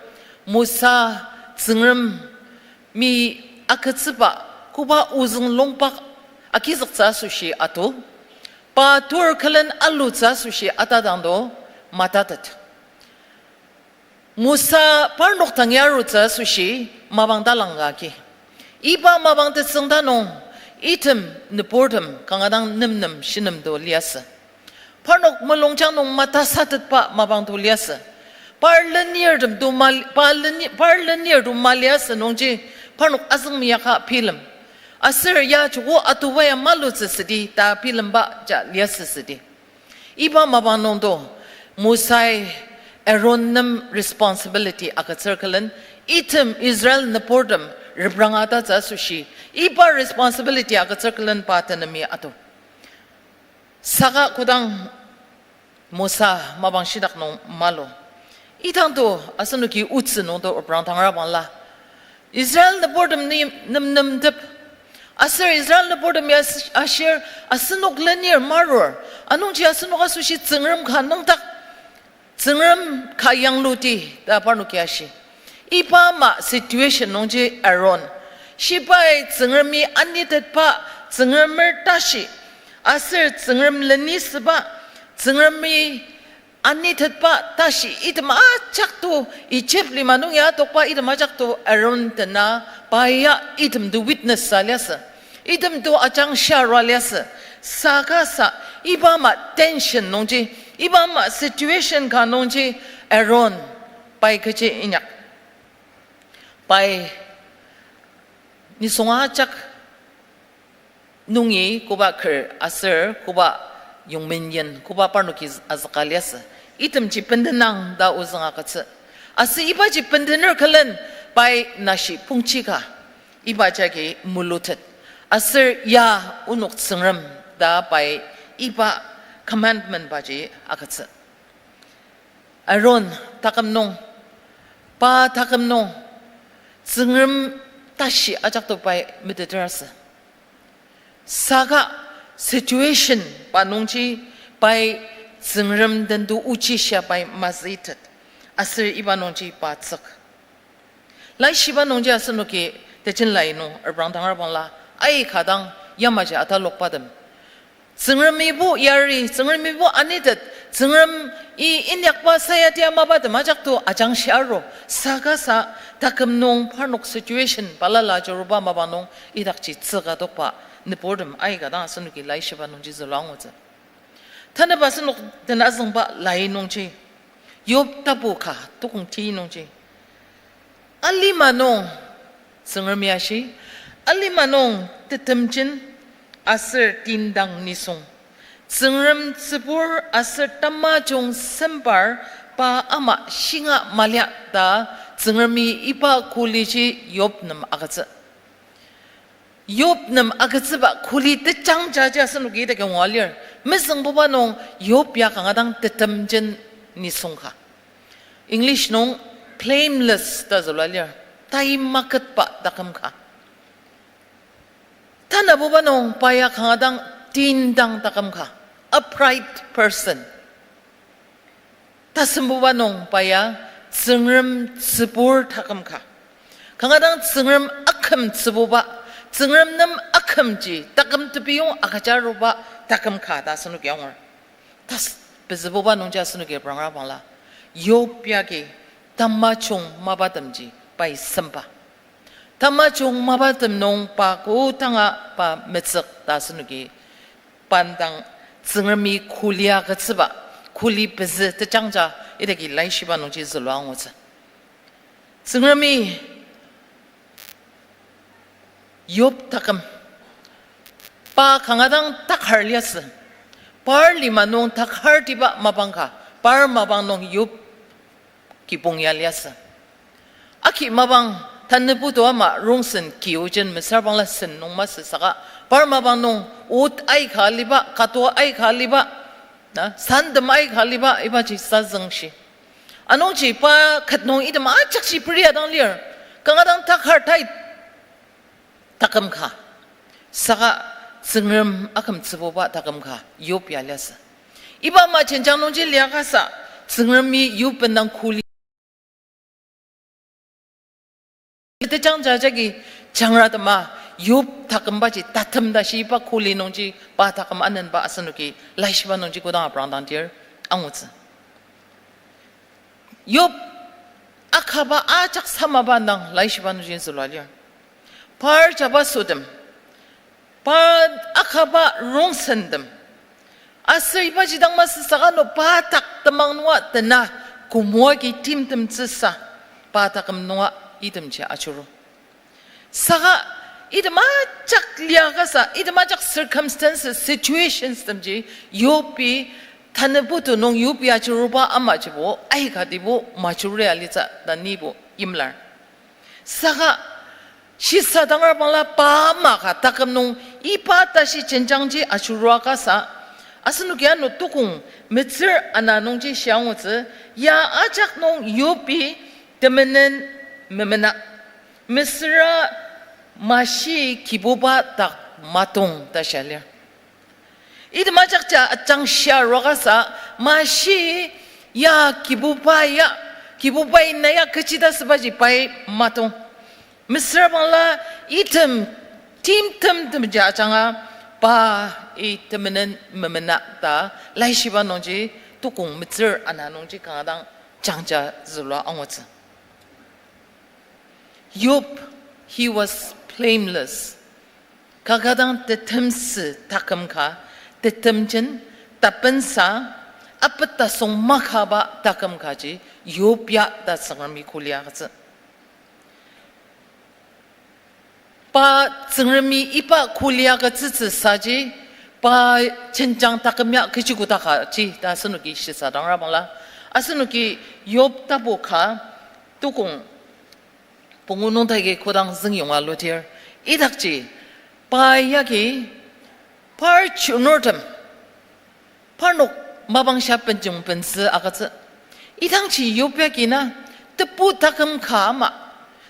Mosa Tsüngremi agütsüba Koba ozüng longpak agizüktsü asoshi ato, pa tur külen alutsü asoshi atadangdo matatet. Mosa parnok tangi arutsü asoshi mapang talangka agi. Iba mapang tetsüngda nung item nüburtem kanga dang nemnem shinemdo liasü. Parnok mulungjang nung matasatetba mapang to liasü. Par lenirtem to mal-, pa leni-, par lenir to maliasü nungji parnok azüng meyaka bilem. Aser ya joko atoba ya malutsü südi ta bilemba ja liasü südi. Iba mapang nungdo, Mosai Aaron nem responsibility agütsür külen, item Israel nüburtem repranga tatsü asoshi, iba responsibility agütsür külen pa tenemi ato. Saka kodang Mosa mapang shidak nung malu. Idangdo asenoki otsü nungdo reprang tangra bangla. Israel nüburtem ni nemnemtep. Aser Israel nüburtem ya as-, ashir, asenok lenir marur. Anungji asenok asoshi Tsüngrem ka nüngdak. Tsüngrem ka yangluti ta parnoki ashi. Iba ama situation nungji Aaron, shibai Tsüngremi anitetba, Tsüngremer tashi, aser Tsüngrem lenisüba, Tsüngremi anitetba tashi item ajak to, Egypt lima nung ya tokba item ajak to Aaron tena pa ya item to witness sa liasü. Item to ajangshia arua liasü. Saka sa, iba ama tension nungji, iba ama situation ka nungji Aaron pai kechi inyak. Pai nisung ajak nungi koba kür aser koba yongmenyen, koba parnoki azüka liasü. Itemji bendenang ta ozüng agütsü. Aser ibaji bendener külen pai nashi pungchi ka iba jagi mulutet. Aser ya onok Tsüngrem ta pai iba commandment baji agütsü. Aaron taküm nung, pa taküm nung, Tsüngrem tashi ajak to pai meteter asü. Saka situation pa nungji pai Tsüngrem den to ochishia pai mazüitet. Aser iba nungji pa tsük. Laishiba nungji asenoki tejen lai nung reprang tangra bangla, aika dang yamaji atalokbatem. Tsüngremibo yari, Tsüngremibo anitet, Tsüngremi inyakba sayatia mapatem ajak to ajangshia aru, saka sa taküm nung parnok situation balala ajuruba mapang nung idakji tsüka tokba nüburtem aika dang asenoki laishiba nungji zülua angutsü. Tanüba asenok den azüngba lai nungji, Yob tapu ka tukong ti nungji. Alima nung, Tsüngremi ashi, alima nung tetemjen aser tindang nisung, Tsüngrem tsübur aser tamajung sempar pa ama shinga malia ta Tsüngremi iba kuliji Yob nem agütsü. Yob nem agütsüba kuli tejangjaji asenoki idaki ngua lir. Mezüngbuba nung Yob ya kanga dang tetemjen nisung ka. English nung blameless ta zülua lir. Taimaketba taküm ka. Tanabuba nung pa ya kanga dang tindang taküm ka. Upright person. Tasembuba nung pa ya Tsüngrem tsübur taküm ka. Kanga dang Tsüngrem akümtsübuba, Tsüngrem nem akümji taküm tebiyong agüjaruba taküm ka ta asenoki angur. Tas pezübuba nungji asenoki prangra bangla, Yob yagi tamajung mapatemji pai semba. Tamajung mapatem nung pa kodanga pa metsük ta asenoki pa dang Tsüngremi kuli agütsüba, kuli pezü tejangja idaki laishiba nungji zülua angutsü. Tsüngremi Yob taküm, pa kanga dang takar liasü, par lima nung takartiba mapang ka, par mapang nung Yob kibong ya liasü. Aki mapang tanübo to ama rongsen kiyojen mesürbangla sen nung masü saka, par mabang nung ot aika aliba, kato aika aliba, na, santem aika aliba, ibaji sazüngshi. Anungji pa ket nung item ajakji peria dang lir, kanga dang takar tai taküm ka. Saka Tsüngrem akümtsübuba taküm ka Yob ya liasü. Iba ama jenjang nungji liakasa, Tsüngremi Yob bendang kuli tejangja jagi jangratema, Yob takümbaji tatem ta shiba kuli nungji pa taküm anenba asenoki laishiba nungji kodang aprangdangdir angutsü. Yob akaba ajak samaba dang laishiba nungji zülua lir. Par jabasotem, pa akaba rongsentem, aser ibaji dang masü saka no pa dak temang nunga tena kümoa agi timtemtsüsa pa taküm nunga itemji ajuru. Saka item ajak liakasa, item ajak circumstances, situations temji Yobi, tanü putu nung Yobi ajuruba amajibo aikatibo majuri alitsü ta nibo yimlar. Saka shisadangabangla pa maka taküm nung iba tashi jenjangji ajurua kasa, asenoki ano tukong metsür ana nungji shiangutsü, ya ajak nung Yobi temenen memena, mesüra mashi Kibuba dak matong ta shia lir. Item ajakja ajangshia rokasa, mashi ya Kibuba ya, Kibubai na ya kechi ta sübaji pai matong. Mesüra bangla item timtemtemji ajanga pa i temenen memena ta laishiba nungji tukong metsür ana nungji kanga dang jangja zülua angutsü. Yob, he was blameless. Kaka dang tetemsü taküm ka, tetemjen, tapensa, apetasong makaba taküm kaji Yob ya ta Tsüngremi kulia agütsü. Pa Tsüngremi iba kulia agütsütsü saji, pa jenjang taküm ya kechi koda kaji ta asenoki shisadangra bangla. Asenoki Yob tapu ka tukong pungu nung tagi kodang züngyonga ludir, idakji pa yagi par chirnurtem, parnok mapang sha benjong bentsü agütsü. Idangji Yob yagi na tebu taküm ka ama,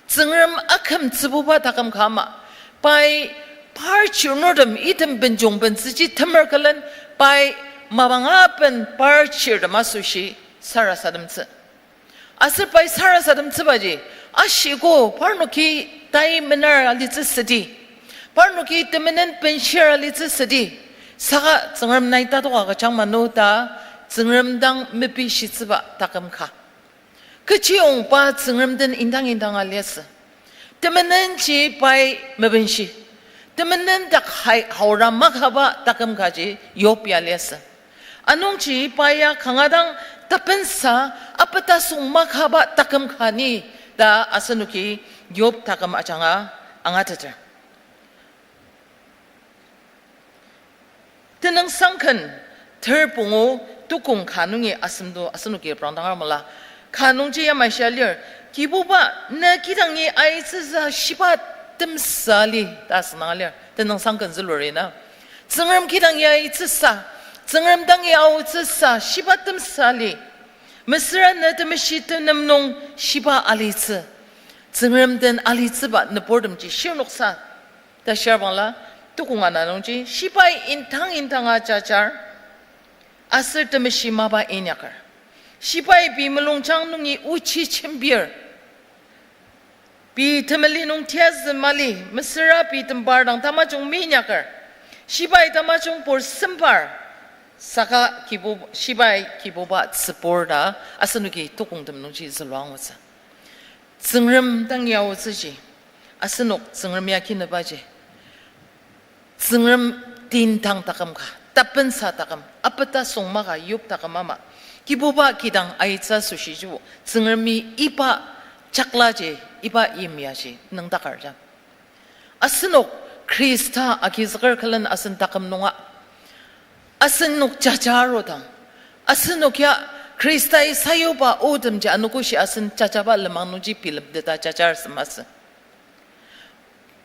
Tsüngrem akümtsübuba taküm ka ama, pai par chirnurtem item benjong bentsüji temer külen, pai mapang aben par chirtem asoshi sarasademtsü. Aser pai sarasademtsübaji, ashiko parnoki tai mener alitsü südi, parnoki temenen benshir alitsü südi, saka Tsüngrem nai tatoka kajang manu ta Tsüngrem dang mepishitsüba taküm ka. Kechiyong pa Tsüngrem den indang indanga liasü. Temenenji pai mebenshi. Temenen dak hai haora makaba taküm kaji Yob ya liasü. Anungji pa ya kanga dang tapensa apetasong makaba taküm ka ni ta asenoki Yob taküm ajanga angateter. Tenüngsangken ter pungu tukong ka nungi asemdo asenoki reprangdang amala. Ka nungji yamai shia lir, Kibuba, ne kidangi aitsüsa shiba temsa li ta asüngdang lir. Tenüngsangken zülur ina, Tsüngrem kidangi aitsüsa, Tsüngrem dangi aotsüsa shiba temsa li. Mesüra ne temeshi tenem nung shiba alitsü, Tsüngrem den alitsüba nüburtemji shirnoksa ta shir bangla, tukong ana nungji shibai indang indanga jajar, aser temeshi mapa inyaker. Shibai pei mulungjang nungi ochi jembir, pei temeli nung tiyazü mali, mesüra pei tembar dang tamajung minyaker, shibai tamajung pur sempar, saka Kibu-, shibai Kibuba tsübur ta asenoki tukongtem nungji zülua angutsü. Tsüngrem dang yaotsüji, asenok Tsüngrem ya kinubaji, Tsüngrem tintang taküm ka, tapensa taküm, apetasong maka Yob taküm ama, Kibuba kidang aitsü asoshijibo, Tsüngremi iba chaklaji, iba yimyaji nüngdaker ja. Asenok Khrista agizüker külen asen taküm nunga, asenok jaja arudang, asenok ya Khristai sayuba otemji anogoshi asen jajaba lenmang nungji bilemteta jajar asü masü.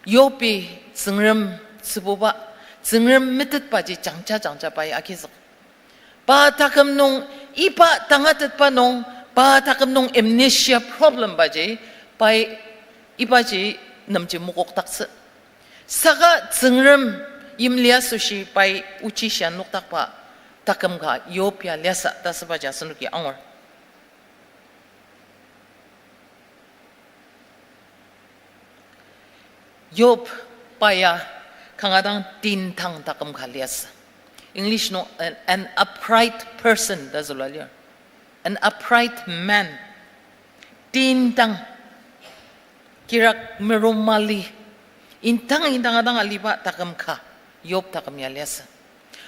Yobi Tsüngrem tsübuba, Tsüngrem metetbaji jangja jangja pai agizük. Pa taküm nung, iba tangatetba nung, pa taküm nung amnesia problem baji, pai ibaji nemji mokokdaktsü. Saka Tsüngrem yimli asoshi pai ochi shia nokdakba taküm ka Yob ya liasü ta asübaji asenoki angur. Yob Pa ya kanga dang tindang taküm ka liasü. English nung an, an upright person ta zülua lir. An upright man. Tindang. Kirak meromali. Indang indang adang aliba taküm ka. Yob taküm ya liasü.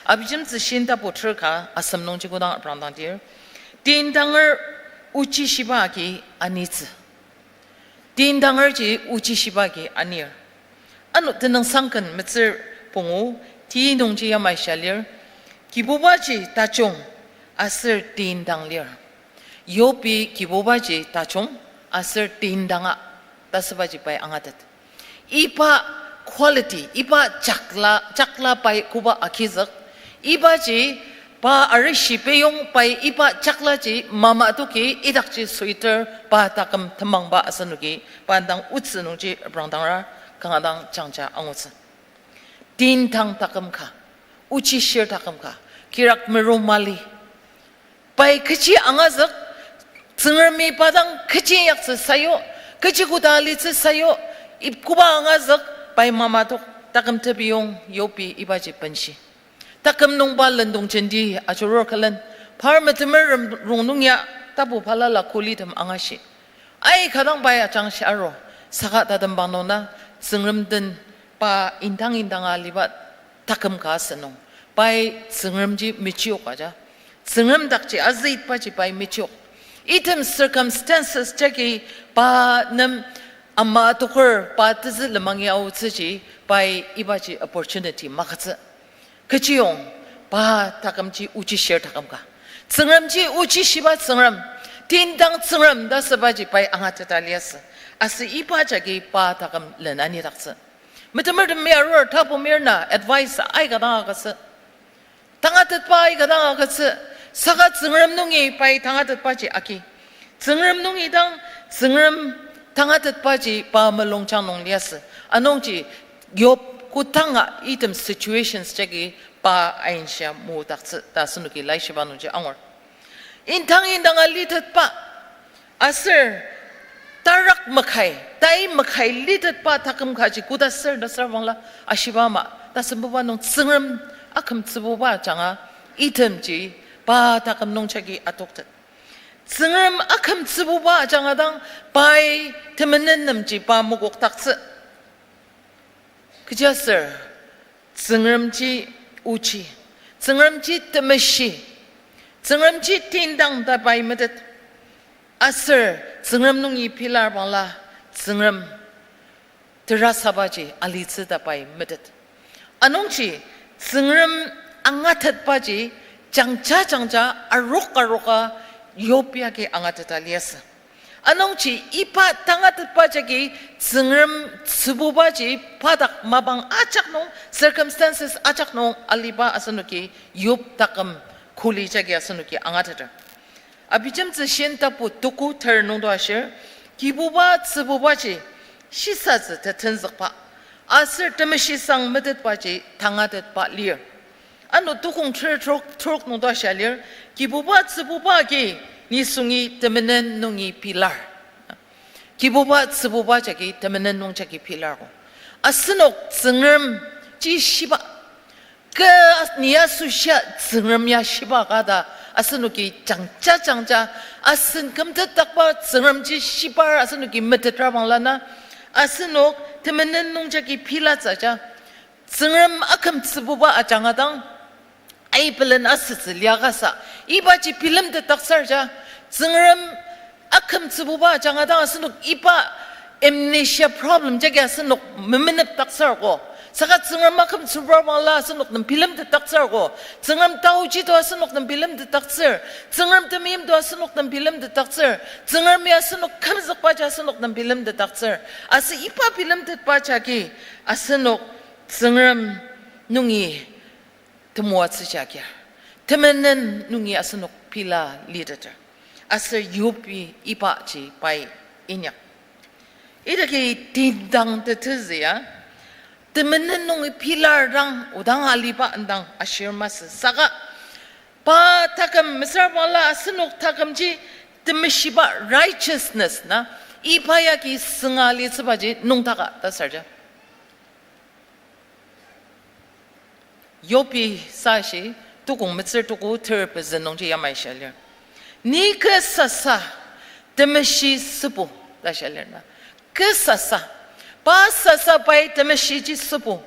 Abijemtsü shin tapu ter ka asem nungji kodang aprangdangdir. Tindanger ochi shiba agi anitsü. Tindangerji ochi shiba agi anir. Ano tenüngsang ken metsür pungu, ti nungji yamai shia lir, Kibubaji tajung aser tindang lir. Yobi Kibubaji tajung aser tindanga ta asübaji pai angatet. Iba quality, iba jakla, jakla pai koba agizük, ibaji pa arishi peyong pai iba jaklaji mama toki idakji sweater pa taküm temangba asenoki pa indang otsü nungji aprangdangra kanga dang jangja angutsü. Tindang taküm ka, ochishir taküm ka, kirak meromali. Pai kechi angazük, Tsüngremi pa dang kechi inyaktsü sayu, kechi koda alitsü sayu, ip koba angazük, pai mama tok, taküm tebiyong, Yobi ibaji benshi. Taküm nungba lendong jenti ajurur külen, par metemer rem-, rongnung ya, tapu balala kulitem angashi. Aika dang pai ajangshi aru, saka tatembang nung na, Tsüngrem den pa indang indanga aliba taküm ka asünung, pai Tsüngremji mechiok aja. Tsüngrem dakji azüitbaji pai mechiok. Item circumstances jagi pa nem ama toker pa tezü lemangi aotsüji pai ibaji opportunity magütsü. Kechiyong, pa takümji ochishir taküm ka. Tsüngremji ochishiba Tsüngrem, tindang Tsüngrem ta asübaji pai angateta liasü. Aser iba jagi pa taküm len anidaktsü. Metemertemi arur, tapumir na advice aika dang agütsü. Tangatetba aika dang agütsü. Saka Tsüngrem nungi pai tangatetbaji agi. Tsüngrem nungi dang, Tsüngrem tangatetbaji pa mulungjang nung liasü. Anungji Yob kodanga item situations jagi pa ainshia mudaktsü ta asenoki laishiba nungji angur. Indang indanga litetba aser tarak makai, tai makai litetba taküm kaji koda ser ta asür bangla ashiba ama, tasembuba nung Tsüngrem akümtsübuba ajanga itemji pa taküm nung jagi atoktet. Tsüngrem akümtsübuba ajanga dang pai temenen nemji pa mokokdaktsü. Kechiaser, Tsüngremji ochi, Tsüngremji temeshi, Tsüngremji tindang ta pai metet. Aser Tsüngrem nungi pilar bangla, Tsüngrem terasabaji alitsü ta pai metet. Anungji, Tsüngrem angatetbaji jangja jangja arok aroka Yob yagi angateta liasü. Anungji iba tangatetba jagi Tsüngrem tsübubaji pa dak mapang ajak nung, circumstances ajak nung aliba asenoki Yob taküm kuli jagi asenoki angateter. Abijemtsü shin tapu tuku ter nungdo ashir, Kibuba tsübubaji shisatsü tetenzükba, aser temeshisang metetbaji tangatetba lir. Ano tukong ter trok, trok nungdo ashia lir, Kibuba tsübuba agi nisungi temenen nungi pilar. Kibuba tsübuba jagi temenen nung jagi pilarko. Asenok Tsüngremji shiba, kü ni asoshia Tsüngrem ya shiba ka ta asenoki jangja jangja, asen kümtetdakba Tsüngremji shibar asenoki metetra bangla na, asenok temenen nung jagi pilatsü ja. Tsüngrem akümtsübuba ajanga dang, aibelen asütsü liakasa, ibaji bilemtetdaktsür ja. Tsüngrem akümtsübuba ajanga dang asenok iba amnesia problem jagi asenok memenepdaktsürko. Saka Tsüngrem akümtsübuba bangla asenok nem bilemtetdaktsürko. Tsüngrem taoji to asenok nem bilemtetdaktsür. Tsüngrem temeim to asenok nem bilemtetdaktsür. Tsüngremi asenok kümzükbaji asenok nem bilemtetdaktsür. Aser iba bilemtetba jagi asenok Tsüngrem nungi temoatsü jagi, temenen nungi asenok pila liteter. Aser Yobi ibaji pai inyak. Idaki tindang tetezü ya, temenen nungi pilar dang odang aliba indang ashir masü. Saka pa taküm mesüra bangla asenok takümji temeshiba righteousness na, iba yagi sünga litsübaji nüngdaka ta sür ja. Yobi sashi, tukong metsür tuku ter pezü nungji yamai shia lir. Ni kü sasa temeshi sübu ta shia lir na. Kü sasa. Pa sasa pai temeshiji sübu.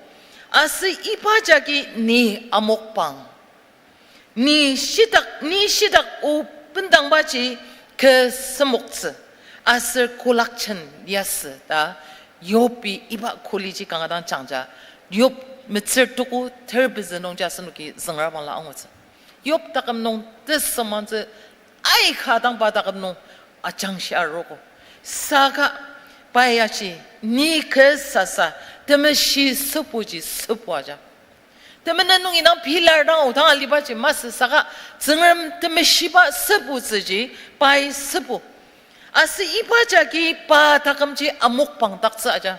Aser iba jagi ni amokbang. Ni shitak, ni shitak o bendangbaji kü semoktsü. Aser kolakjen liasü ta Yobi iba koliji kanga dang jangja. Yob metsür tuku ter pezü nungji asenoki züngra bangla angutsü. Yob taküm nung tesümangtsü aika dang pa taküm nung ajangshi arogo. Saka pai aji ni kü sasa temeshi sübuji sübu aja. Temenen nungi dang pilar dang odang alibaji masü saka Tsüngrem temeshiba sübutsüji pai sübu. Aser iba jagi pa takümji amokbangdaktsü aja.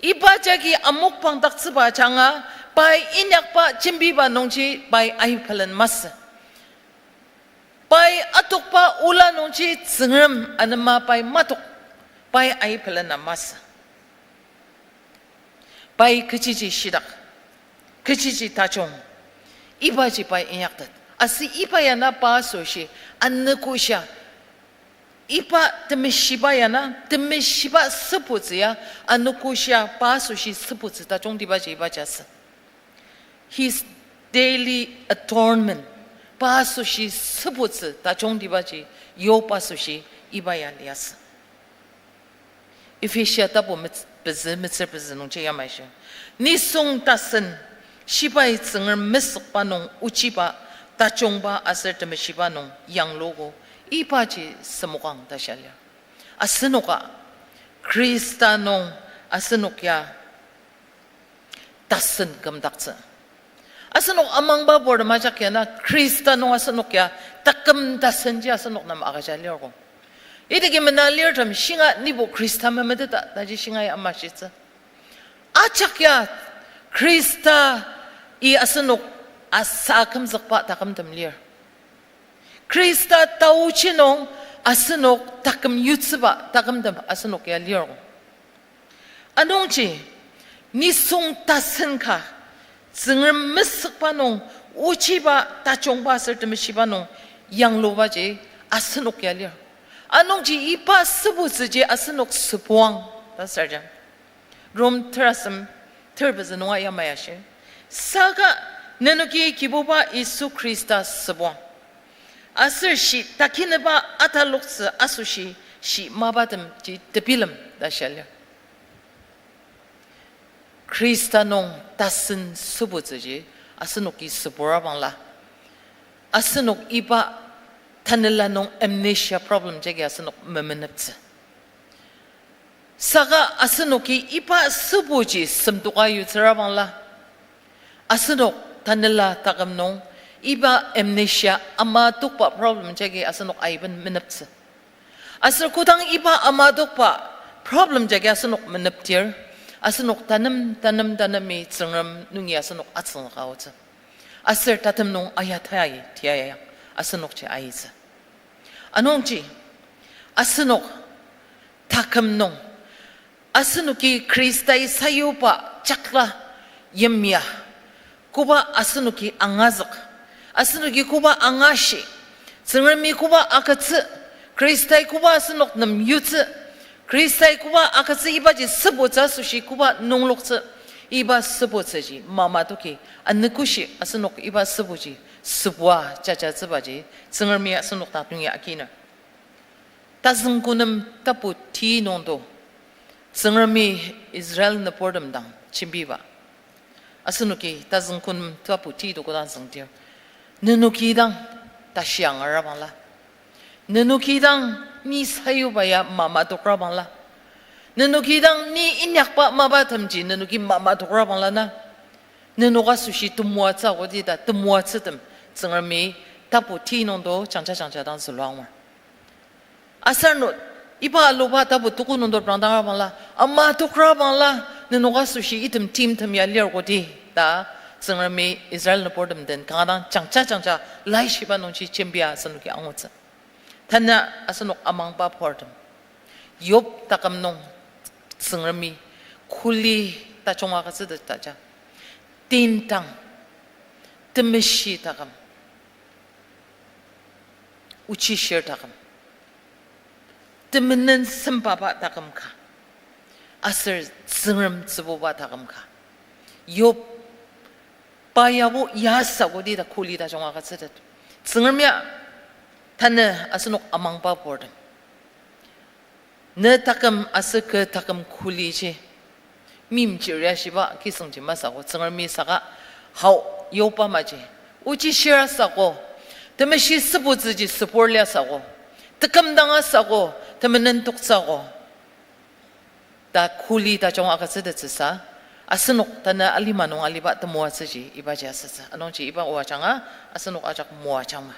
Iba jagi amokbangdaktsüba ajanga pai inyakba jembiba nungji pai aipelen masü. Pai atokba ola nungji Tsüngrem anema pai matok, pai aipelena masü. Pai kechiji shitak, kechiji tajung, ibaji pai inyaktet. Aser iba ya na pa asoshi anogoshia, iba temeshiba ya na, temeshiba sübutsü ya anogoshia pa asoshi sübutsü tajungtibaji ibaji asü. His daily atonement. Pa asoshi sübutsü tajungtibaji, Yob asoshi iba ya liasü. Ephesia tapu mets-, pezü, metsür pezü nungji yamai shi. Nisung tasen, shibai Tsüngrem mesükba nung ochiba, tajungba aser temeshiba nung yangluogo, ibaji semokang ta shia lir. Asenoka, Khrista nung asenok ya tasen kümdaktsü. Asenok amangba purtem ajak ya na Khrista nung asenok ya taküm tasenji asenok nem agüja lirgo. Idaki mena lirtem shinga nibo Khrista memeteta taji shinga ya amashitsü. Ajak ya Khrista-i asenok asa kümzükba takümtem lir. Khrista taochi nung asenok taküm yutsüba takümtem asenok ya lirgo. Anungji, nisung tasen ka, Tsüngrem mesükba nung, ochiba tajungba aser temeshiba nung, yanglubaji asenok ya lir. Anungji iba sübutsüji asenok sübuang ta sür ja. Rom terasem ter pezü nunga yamai ashi. Saka nenoki Kibuba Yisu Khrista sübuang. Aser shi takineba ataloktsü asoshi shi mapatemji tebilem ta shia lir. Khrista nung tasen sübutsüji asenoki sübura bangla. Asenok iba tanela nung amnesia problem jagi asenok memeneptsü. Saka asenoki iba sübuji semtoka yutsüra bangla. Asenok tanela taküm nung iba amnesia ama tokba problem jagi asenok aiben meneptsü. Aser kodang iba ama tokba problem jagi asenok meneptir, asenok tanem, tanem, tanemi Tsüngrem nungi asenok atsüngka aotsü. Aser tatem nung ayataai tiaya asenokji aitsü. Anungji, asenok taküm nung, asenoki Khristai sayuba jakla yimya, koba asenoki angazük, asenoki koba angashi, Tsüngremi koba agütsü, Khristai koba asenok nem yutsü, Khristai koba agütsü ibaji sübutsü asoshi koba nungloktsü, iba sübutsüji mama toki anogoshi asenok iba sübuji sübua jajatsübaji Tsüngremi asenok dak nungi akiner. Tazüngkunem tapu ti nungdo, Tsüngremi Israel nüburtem dang jembiba. Asenoki tazüngkunem tapu ti to kodang züngdir, nenoki dang tashi angarabangla, nenoki dang ni sayuba ya mamatokrabangla, nenoki dang ni inyakba mapatemji nenoki mamatokrabangla na, nenok asoshi temoatsü akodi ta temoatsütem Tsüngremi tapu ti nungdo jangja jangja dang zülua angur. Aser no, iba aluba tapu tuku nungdo prangdangrabangla, amatokrabangla, nenok asoshi item timtem ya lir kodi ta Tsüngremi Israel nüburtem den kanga dang jangja jangja laishiba nungji jembia asenoki angutsü. Tanü asenok amangba purtem, Yob taküm nung Tsüngremi kuli tajung agütsütet ta ja. Tintang temeshi taküm, ochishir taküm, temenen sempaba taküm ka, aser Tsüngrem tsübuba taküm ka. Yob, pa yabo ya sako ti ta kuli tajung agütsütet. Tsüngrem ya tanü asenok amangba purtem. Ne taküm aser kü taküm kuliji meimchir ya shiba kisüngji masü ako, Tsüngremi saka hao yoba maji. Ochishir asü ako, temeshi sübutsüji sübur liasü ako, tekümdang asü ako, temenen toktsü ako ta kuli tajung agütsütettsüsa, asenok tanü alima nung aliba temoatsüji ibaji asütsü. Anungji iba o ajanga asenok ajak moajangma.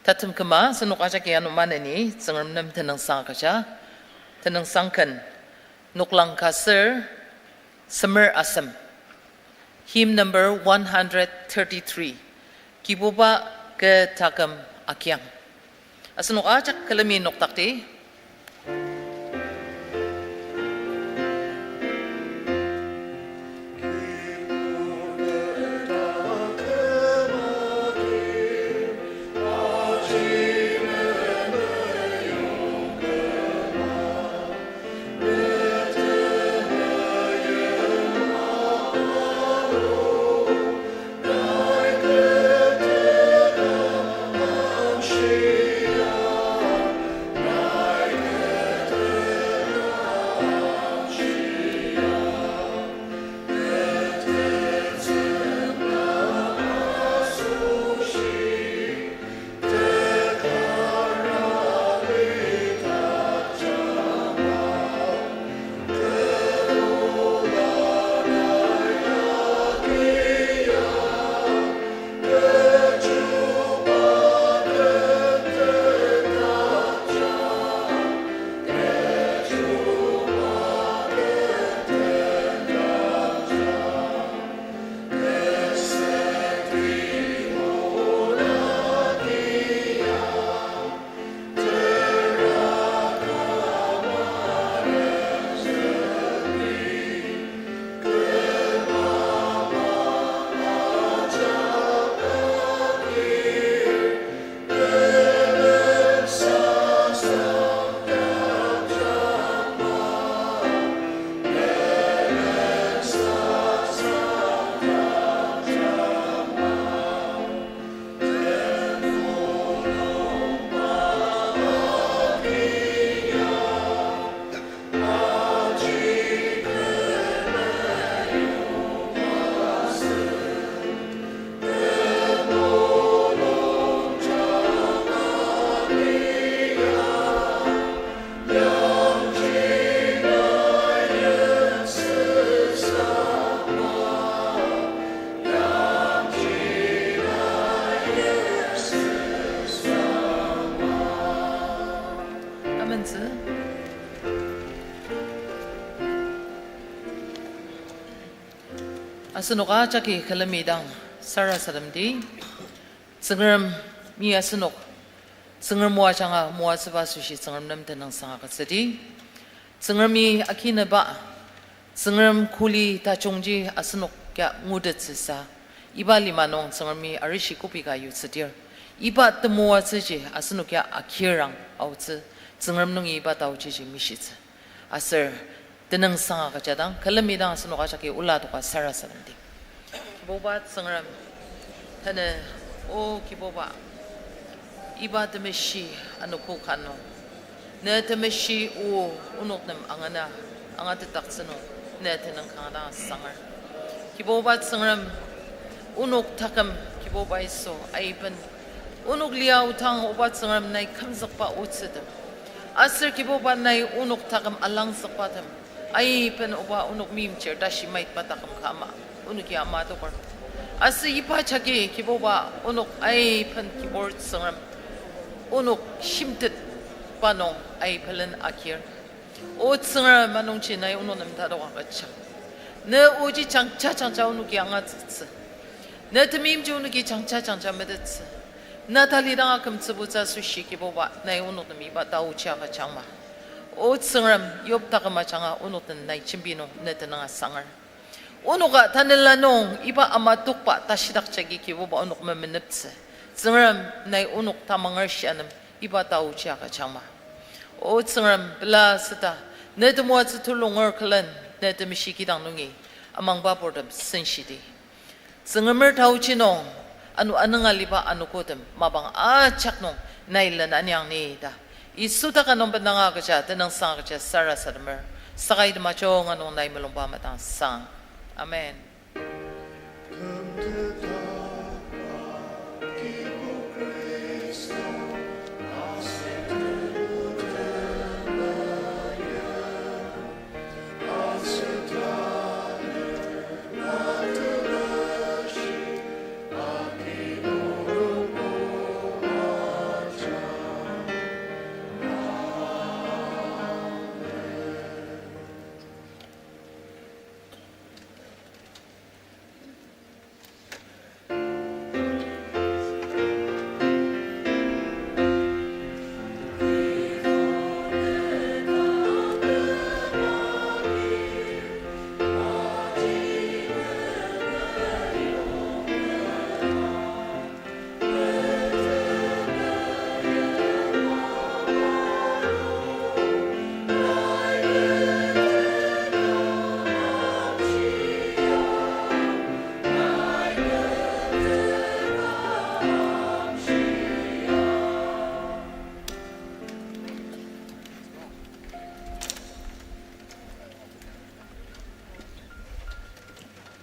Tatem küma asenok ajaki ano maneni Tsüngrem nem tenüngsang agüja. Tenüngsang ken, noklang ka ser semer asem. Hymn number one hundred thirty-three. Kibuba kü taküm akiang. Asenok ajak külemi noktakdi. Amentsü. Asenok ajaki külemi dang sarasademdi. Tsüngremi asenok Tsüngrem o ajanga moatsüba asoshi Tsüngrem nem tenüngsang agütsüdi. Tsüngremi akineba, Tsüngrem kuli tajungji asenok ya ngutettsüsa, iba lima nung Tsüngremi arishi kobi ka yutsüdir. Iba temoatsüji asenok ya akirang aotsü, Tsüngrem nungi iba taochiji mishitsü. Aser tenüngsang agüjadang, külemi dang asenok ajaki ola adoka sarasademdi. Kibuba Tsüngrem, tanü, O Kibuba, iba temeshi anogo ka nung, ne temeshi o onok nem angana, angatetdaktsü nung, ne tenüng kanga dang asanger. Kibuba Tsüngrem, onok taküm, Kibuba Yisu, aiben onok lia aodang, Oba Tsüngrem, nai kümzükba otsütem, aser Kibuba nai onok taküm alangzükbatem, aiben Oba onok meimchir tashi maitba taküm ka ama, onoki ama adoker. Aser iba jagi Kibuba onok aiben Kibur Tsüngrem, onok shimtetba nung aibelen akir. O Tsüngrem, anungji nai onok nem tatok agüjang. Ne oji jangja jangja onoki angatsütsü. Ne temeimji onoki jangja jangja metettsü. Na talidang akümtsübutsü asoshi Kibuba, nai onok nem iba taochi agüjangma. O Tsüngrem, Yob taküm ajanga onok den nai jembi nung ne tenüng asanger. Onoka tanela nung iba ama tokba tashidak jagi Kibuba onok memeneptsü. Tsüngrem, nai onok tamanger shia nem iba taoji agüjangma. O Tsüngrem, pela süta ne temoatsü tulunger külen ne temeshi kidang nungi amangba purtem senshidi. Tsüngremer taoji nung, ano anünga liba anogotem mapang ajak nung nai len aniang ni ta, Yisu taka nung bendanga agüja, tenüngsang agüja sarasademer. Saka item ajunga nung nai mulungba madangsang. Amen.